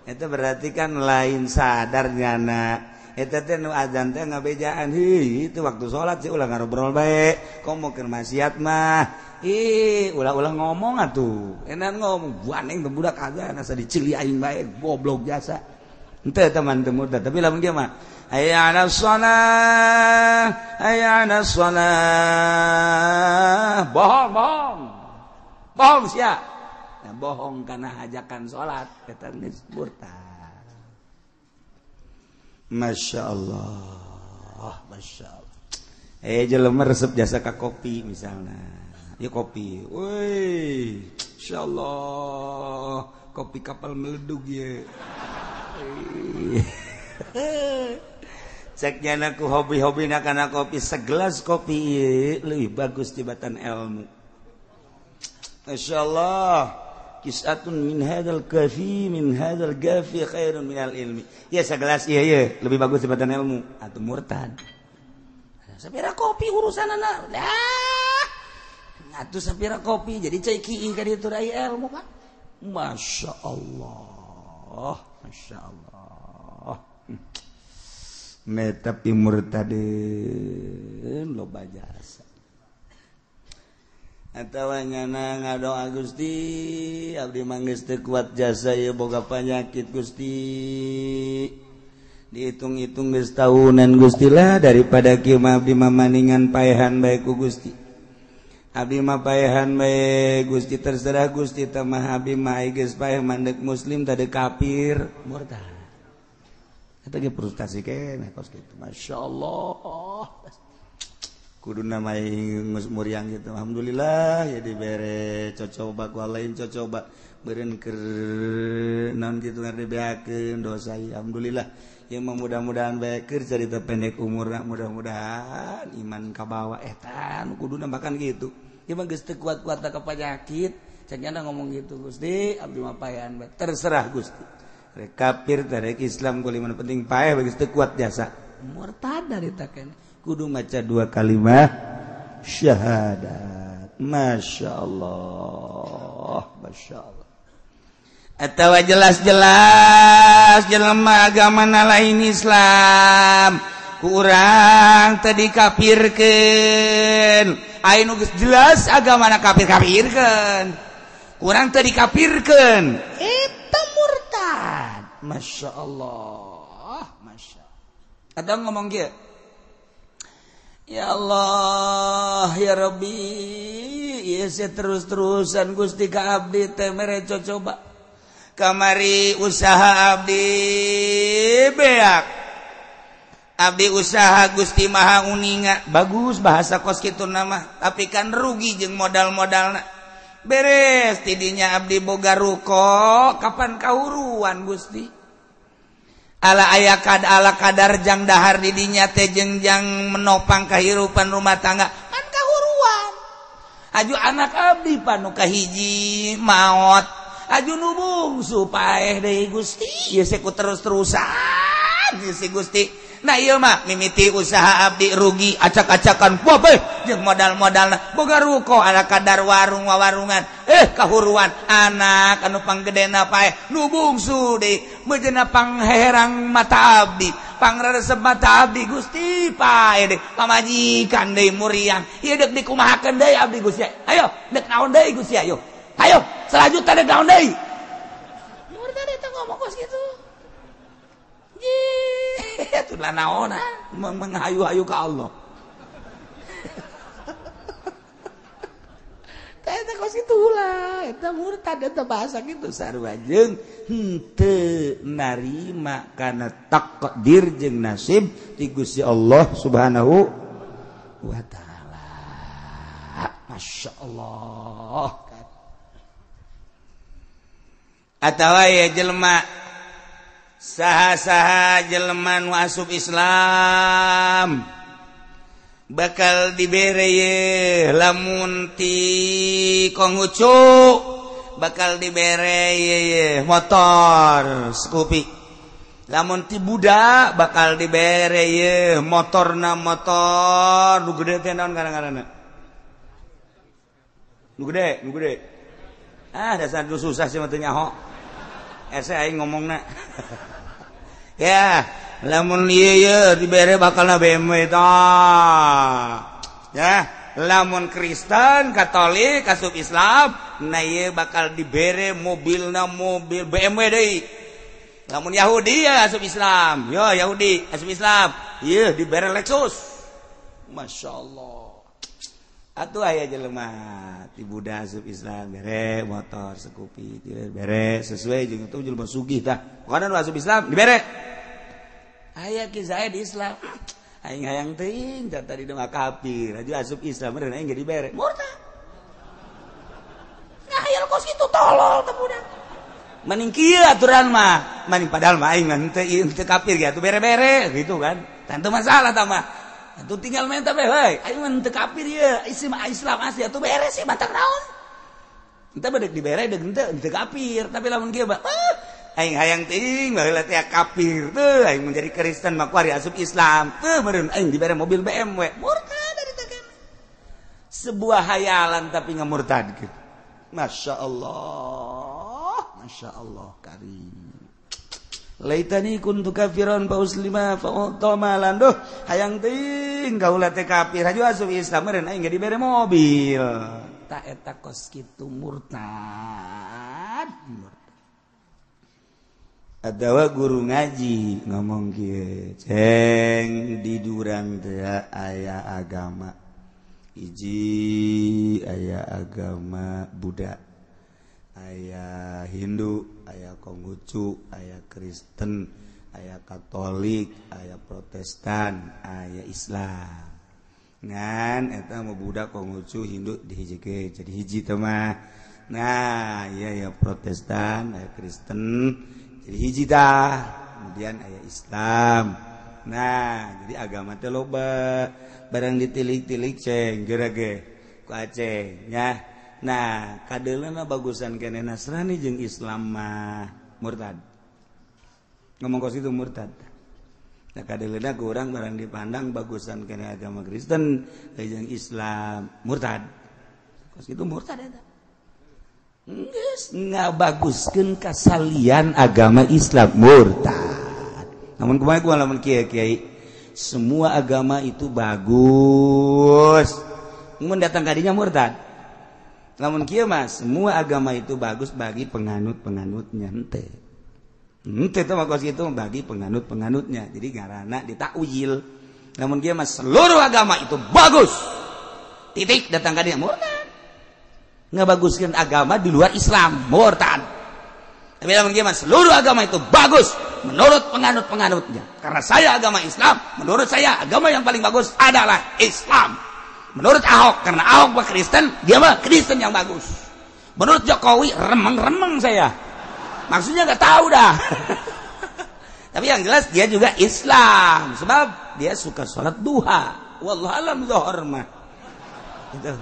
Eta berarti kan lain sadar nyana. Eta teh nu azan teh ngabejaan heuh itu waktu salat sih ulah ngarobrol bae. Komo keur maksiat mah. Ih, ulah-ulah ngomong atuh. Enak ngomong buaneng teh budak azan asa dicili aing bae goblok jasa. Henteu teman teu murtad, tapi lamun kieu mah hayya 'alas shalah, hayya 'alas shalah. Bohong, bohong. Bohong sia. Nah, bohong kana hajakan salat eta geus murtad. Masya Allah, Masya Allah. Jelema resep jasa ka kopi misalnya. Ya kopi, woi, Masya Allah, kopi kapal meledug ya. Ceknya aku hobi-hobi nak kana kopi segelas kopi ye, lebih bagus tibatan ilmu. Masya Allah, kisatun min hadzal kafi min hadzal gafi khairun minal ilmi. Ya segelas iya iya lebih bagus tibatan ilmu atau murtad. Sapira kopi urusan anak. Dah. Atuh sapira kopi jadi cai kieu ka ditu rai ilmu Pak. Masya Allah, Masya Allah. Tapi murtadin loba jasa. Atawa nyana ngadoa Gusti, abdi mah geus teu kuat jasa ieu boga panyakit Gusti. Dihitung-hitung geus tahunan Gusti lah daripada kieu mah abdi mah maningan paehan bae ku Gusti. Abdi mah paehan bae Gusti terserah Gusti teh mah abdi mah geus paeh mandek muslim tadi kafir murtad. Eta ge frustasi keneh kos kitu. Masya Allah. Kudu namai geus muriang gitu. Alhamdulillah ya dibere cocoba ku lain cocoba beureun keur naon kitu ngadebeakeun dosa. Alhamdulillah. Ya mudah-mudahan bae keur carita pendek umurna mudah-mudahan iman kabawa eta nu kuduna bahkan gitu. Ieu mah geus teu kuat-kuat ka panyakit, cek nyana ngomong gitu Gusti, abdi mah paehan bae. Terserah Gusti. Rek kafir rek Islam kuliman penting paeh geus teu kuat jasa. Murtad dari taken. Kudu maca dua kalimat syahadat. Masya Allah, Masya Allah. Atawa jelas-jelas jelema agama lain Islam kurang tadi kafirkeun. Aya nu geus jelas agamana kafir-kafirkeun, kurang tadi kafirkeun, eta murtad. Masya Allah, Masya Allah. Ada ngomong kieu, ya Allah, ya Rabbi, ieu terus-terusan Gusti ka abdi teh mere cocoba. Kamari usaha abdi beak, abdi usaha Gusti Maha Uninga, bagus bahasa kos kitu nama, tapi kan rugi jeung modal-modalna. Beres tidinya abdi boga ruko, kapan kahuruan Gusti? Ala aya kad ala kadar jang dahar didinya teh jeung jang menopang kehidupan rumah tangga, kan kahuruan. Aju anak abdi panu kahiji maot, aju nu bungsu paeh deui Gusti, ieu ku terus-terusan ieu si Gusti. Nah ieu mah mimiti usaha abdi rugi acak-acakan wabeh jeung modal-modalna, boga ruko ala kadar warung wawarungan, kahuruan anak anu panggedena paeh nu bungsu deui meujeuhna pangherang mata abdi, pangresep mata abdi Gusti paeh deui, pamajikan deui muriang, ieu deuk dikumahakeun deui abdi Gusti, ayo deuk naon deui Gusti, ayo ayo selanjutnya deuk naon deui. Murtad eta ngomong kos kitu. Itulah naona menghayu-hayu ke Allah. Eta kos itulah, eta murtad eta bahasa kitu sarua jeung henteu narima kana takdir jeung nasib ti Gusti Allah Subhanahu wa taala. Masya Allah. Atawa ya jelema saha-saha jelema nu asup Islam bakal dibere ye lamun ti Konghucu bakal dibere ye motor Scoopy, lamun ti Buddha bakal dibere ye motorna motor nu gede teh naon ngaranna nu gede, nu gede. Ah dasar nu susah sih mah teu nyaho. Ese aing ngomongna. Ya, lamun ieu ye dibere bakalna BMW tah. Ya, lamun Kristen, Katolik, asup Islam, nah ieu bakal dibere mobilna mobil BMW deui. Lamun Yahudi ya asup Islam, yo Yahudi asup Islam, ieu dibere Lexus. Masya Allah. Atuh aya jelema ti Buddha asup Islam bere motor Scoopy bere sesuai jeung itu jelema sugih tah. Pokona nu asup Islam dibere. Aya ki saya di Islam. Aing hayang teuing tah tadi mah kafir, aju asup Islam meureun aing ge dibere. Murtad. Ngahayal kos kitu tolol teh budak. Mending kieu aturan mah, mending padahal mah aing mah henteu kafir ge atuh bere-bere gitu kan. Tentu masalah tah mah. Atuh tinggal minta be, heuy, aing mah henteu kafir ieu, Islam asli atuh beres sih batak naon. Henteu bedek dibere deuk henteu kafir, tapi lamun kieu mah aing hayang teuing baheula teh kafir teu aing menjadi Kristen mah kuari asup Islam teu meureun aing dibere mobil BMW. Murtad dari teh. Sebuah hayalan tapi ngamurtadkeun. Masya Allah, Masya Allah karim. Laitani kuntu kafiran fa uslima fa utama lan duh hayang teuing kaula teh kafir aju asup Islam meureun aing ge dibere mobil. Ta eta kos kitu murtad. Adawa guru ngaji ngomong kieu, ceng di durang teh aya agama. Hiji aya agama Buddha, aya Hindu, aya Konghucu, aya Kristen, aya Katolik, aya Protestan, aya Islam. Ngan eta mah Buddha, Konghucu, Hindu dihijikeun jadi hiji teh mah. Nah, iya ya Protestan, aya Kristen jadi hiji tah. Kemudian aya Islam. Nah, jadi agama teh loba. Barang ditilik-tilik ceng geura ge ku aceng nya. Nah, kadeulana bagusan kene Nasrani jeung Islam mah murtad. Ngomong kos itu murtad. Nah, kadeulana ku urang barang dipandang bagusan kene agama Kristen jeung Islam murtad. Kos kitu murtad eta. Geus ngabaguskeun kasalian agama Islam murtad. Namun kumaha kumaha lamun kiai kiai semua agama itu bagus. Mun datang ka dinya murtad. Lamun kieu mah semua agama itu bagus bagi penganut-penganutnya henteu. Henteu teh mah kos kitu bagi penganut-penganutnya. Jadi ngaranna ditakwil. Lamun kieu mah seluruh agama itu bagus. Titik datang ka dinya murtad. Ngabaguskeun agama di luar Islam murtad. Tapi lamun kieu mah seluruh agama itu bagus menurut penganut-penganutnya. Karena saya agama Islam, menurut saya agama yang paling bagus adalah Islam. Menurut Ahok, karena Ahok mah Kristen, dia mah Kristen yang bagus. Menurut Jokowi, remeng-remeng saya. Maksudnya nggak tahu dah. Tapi yang jelas dia juga Islam, sebab dia suka sholat duha. Wallahu alam zuhur mah. Gitu.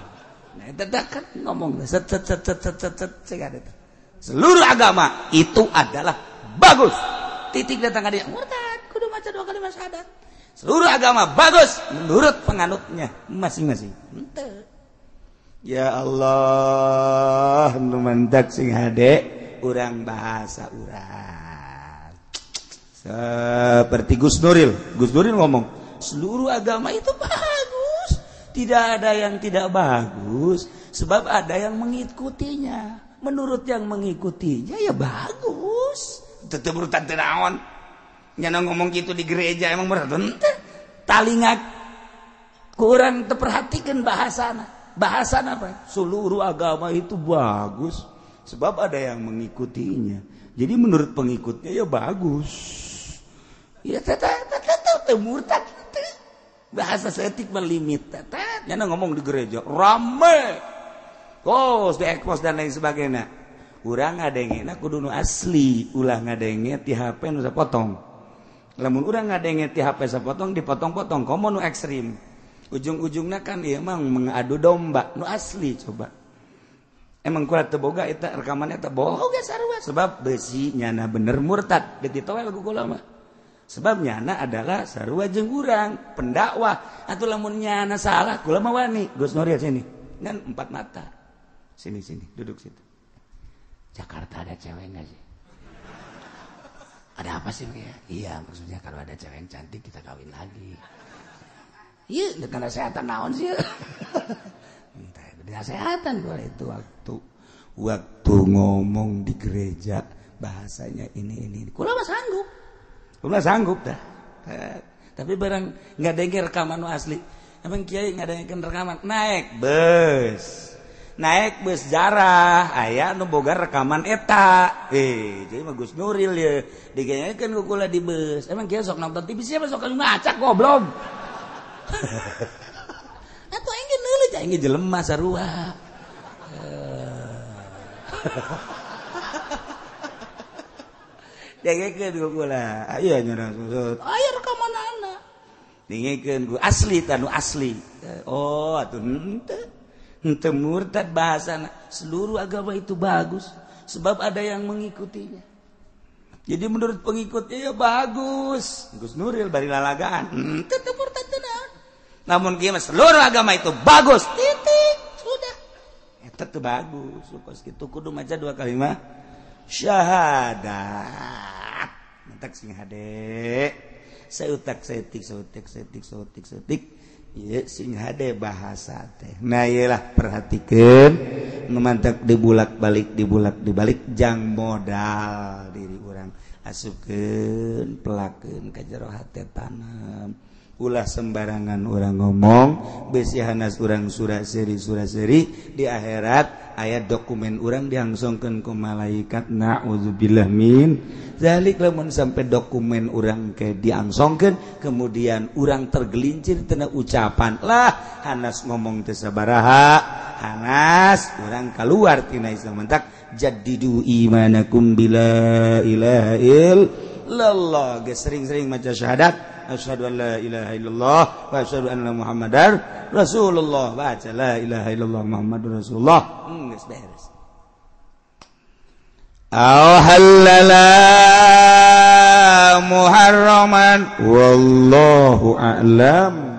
Nah, itu kan ngomong set set set set set set set. Seluruh agama itu adalah bagus. Titik datang ka dia murtad, kudu maca dua kalimat syahadat. Seluruh agama bagus menurut penganutnya masing-masing. Henteu. Ya Allah, nu mantak sing hade urang bahasa urang. Seperti Gus Nuril. Gus Nuril ngomong, seluruh agama itu bagus. Tidak ada yang tidak bagus, sebab ada yang mengikutinya. Menurut yang mengikutinya ya bagus. Tetep murtad teu naon. Nyana ngomong gitu di gereja emang murtad henteu. Talinga kurang terperhatikan bahasana. Bahasana apa? Seluruh agama itu bagus sebab ada yang mengikutinya. Jadi menurut pengikutnya ya bagus. Ya tetep murtad henteu. Bahasa seetik melimit. Nyana ngomong di gereja rame. Kos di ekpos dan lain sebagainya. Urang ngadengena kudu nu asli, ulah ngadenge ti HP nu sapotong. Lamun urang ngadenge ti HP sapotong dipotong-potong komo nu ekstrim. Ujung-ujungna kan ieu mah mengadu domba nu asli coba. Emang kula teu boga eta rekamannya teh boga sarua sebab besi nyana bener murtad deuk ditoel ku kula mah. Sebab nyana adalah sarua jeung urang pendakwah atuh lamun nyana salah kula mah wani. Gus Nuril sini ngan empat mata. Sini sini duduk situ. Jakarta ada cewek nggak sih? Ada apa sih? Ya? Iya, maksudnya kalau ada cewek yang cantik kita kawin lagi. Iya, dengan kesehatan naon sih? Kesehatan kalau itu waktu ngomong di gereja bahasanya ini. Kula mah sanggup. Kula sanggup dah. Tapi barang nggak denger rekaman asli. Emang kiai nggak dengerin rekaman, naik bus. Naik bus jarah aya nu boga rekaman eta. Jadi mah Gus Nuril ya digenyekeun ku kula di bus. Emang kieu sok nonton TV siapa sok ngacak goblok. Atuh aing ge neuleuh aing ge jelema sarua. Dengekeun ku kula. Aya nya susut. Aya rekamanana. Dengekeun ku asli tanu asli. Oh atuh henteu. Henteu murtad bahasana. Seluruh agama itu bagus sebab ada yang mengikutinya. Jadi menurut pengikutnya ya bagus. Gus Nuril bari lalagaan. Henteu teu murtad teu naon. Namun kieu mah seluruh agama itu bagus. Titik. Sudah. Eta teu bagus. Kos kitu kudu maca dua kalimat syahadat. Mantak sing hade. Seutak setik seutik setik seutik setik. Ieu sing hade bahasa teh. Nah ieulah perhatikeun nu mantak dibulak-balik dibulak-dibalik jang modal diri urang asupkeun pelakeun ka jero hate tanam. Ulah sembarangan urang ngomong besi hanas urang surat seri di akhirat aya dokumen urang diangsongkeun ku malaikat. Na'udzubillah min zalik. Lamun sampai dokumen urang ke diangsongkeun kemudian urang tergelincir tina ucapan lah hanas ngomong teu sabaraha hanas urang keluar tina Islam. Mentak jaddidu imanakum bila ilaha illallah. Geus sering-sering maca syahadat asyhadu an la ilaha illallah wa asyhadu anna muhammadar rasulullah. Baca la ilaha illallah muhammadur rasulullah. Geus beres. Aw halala muharraman wallahu a'lam.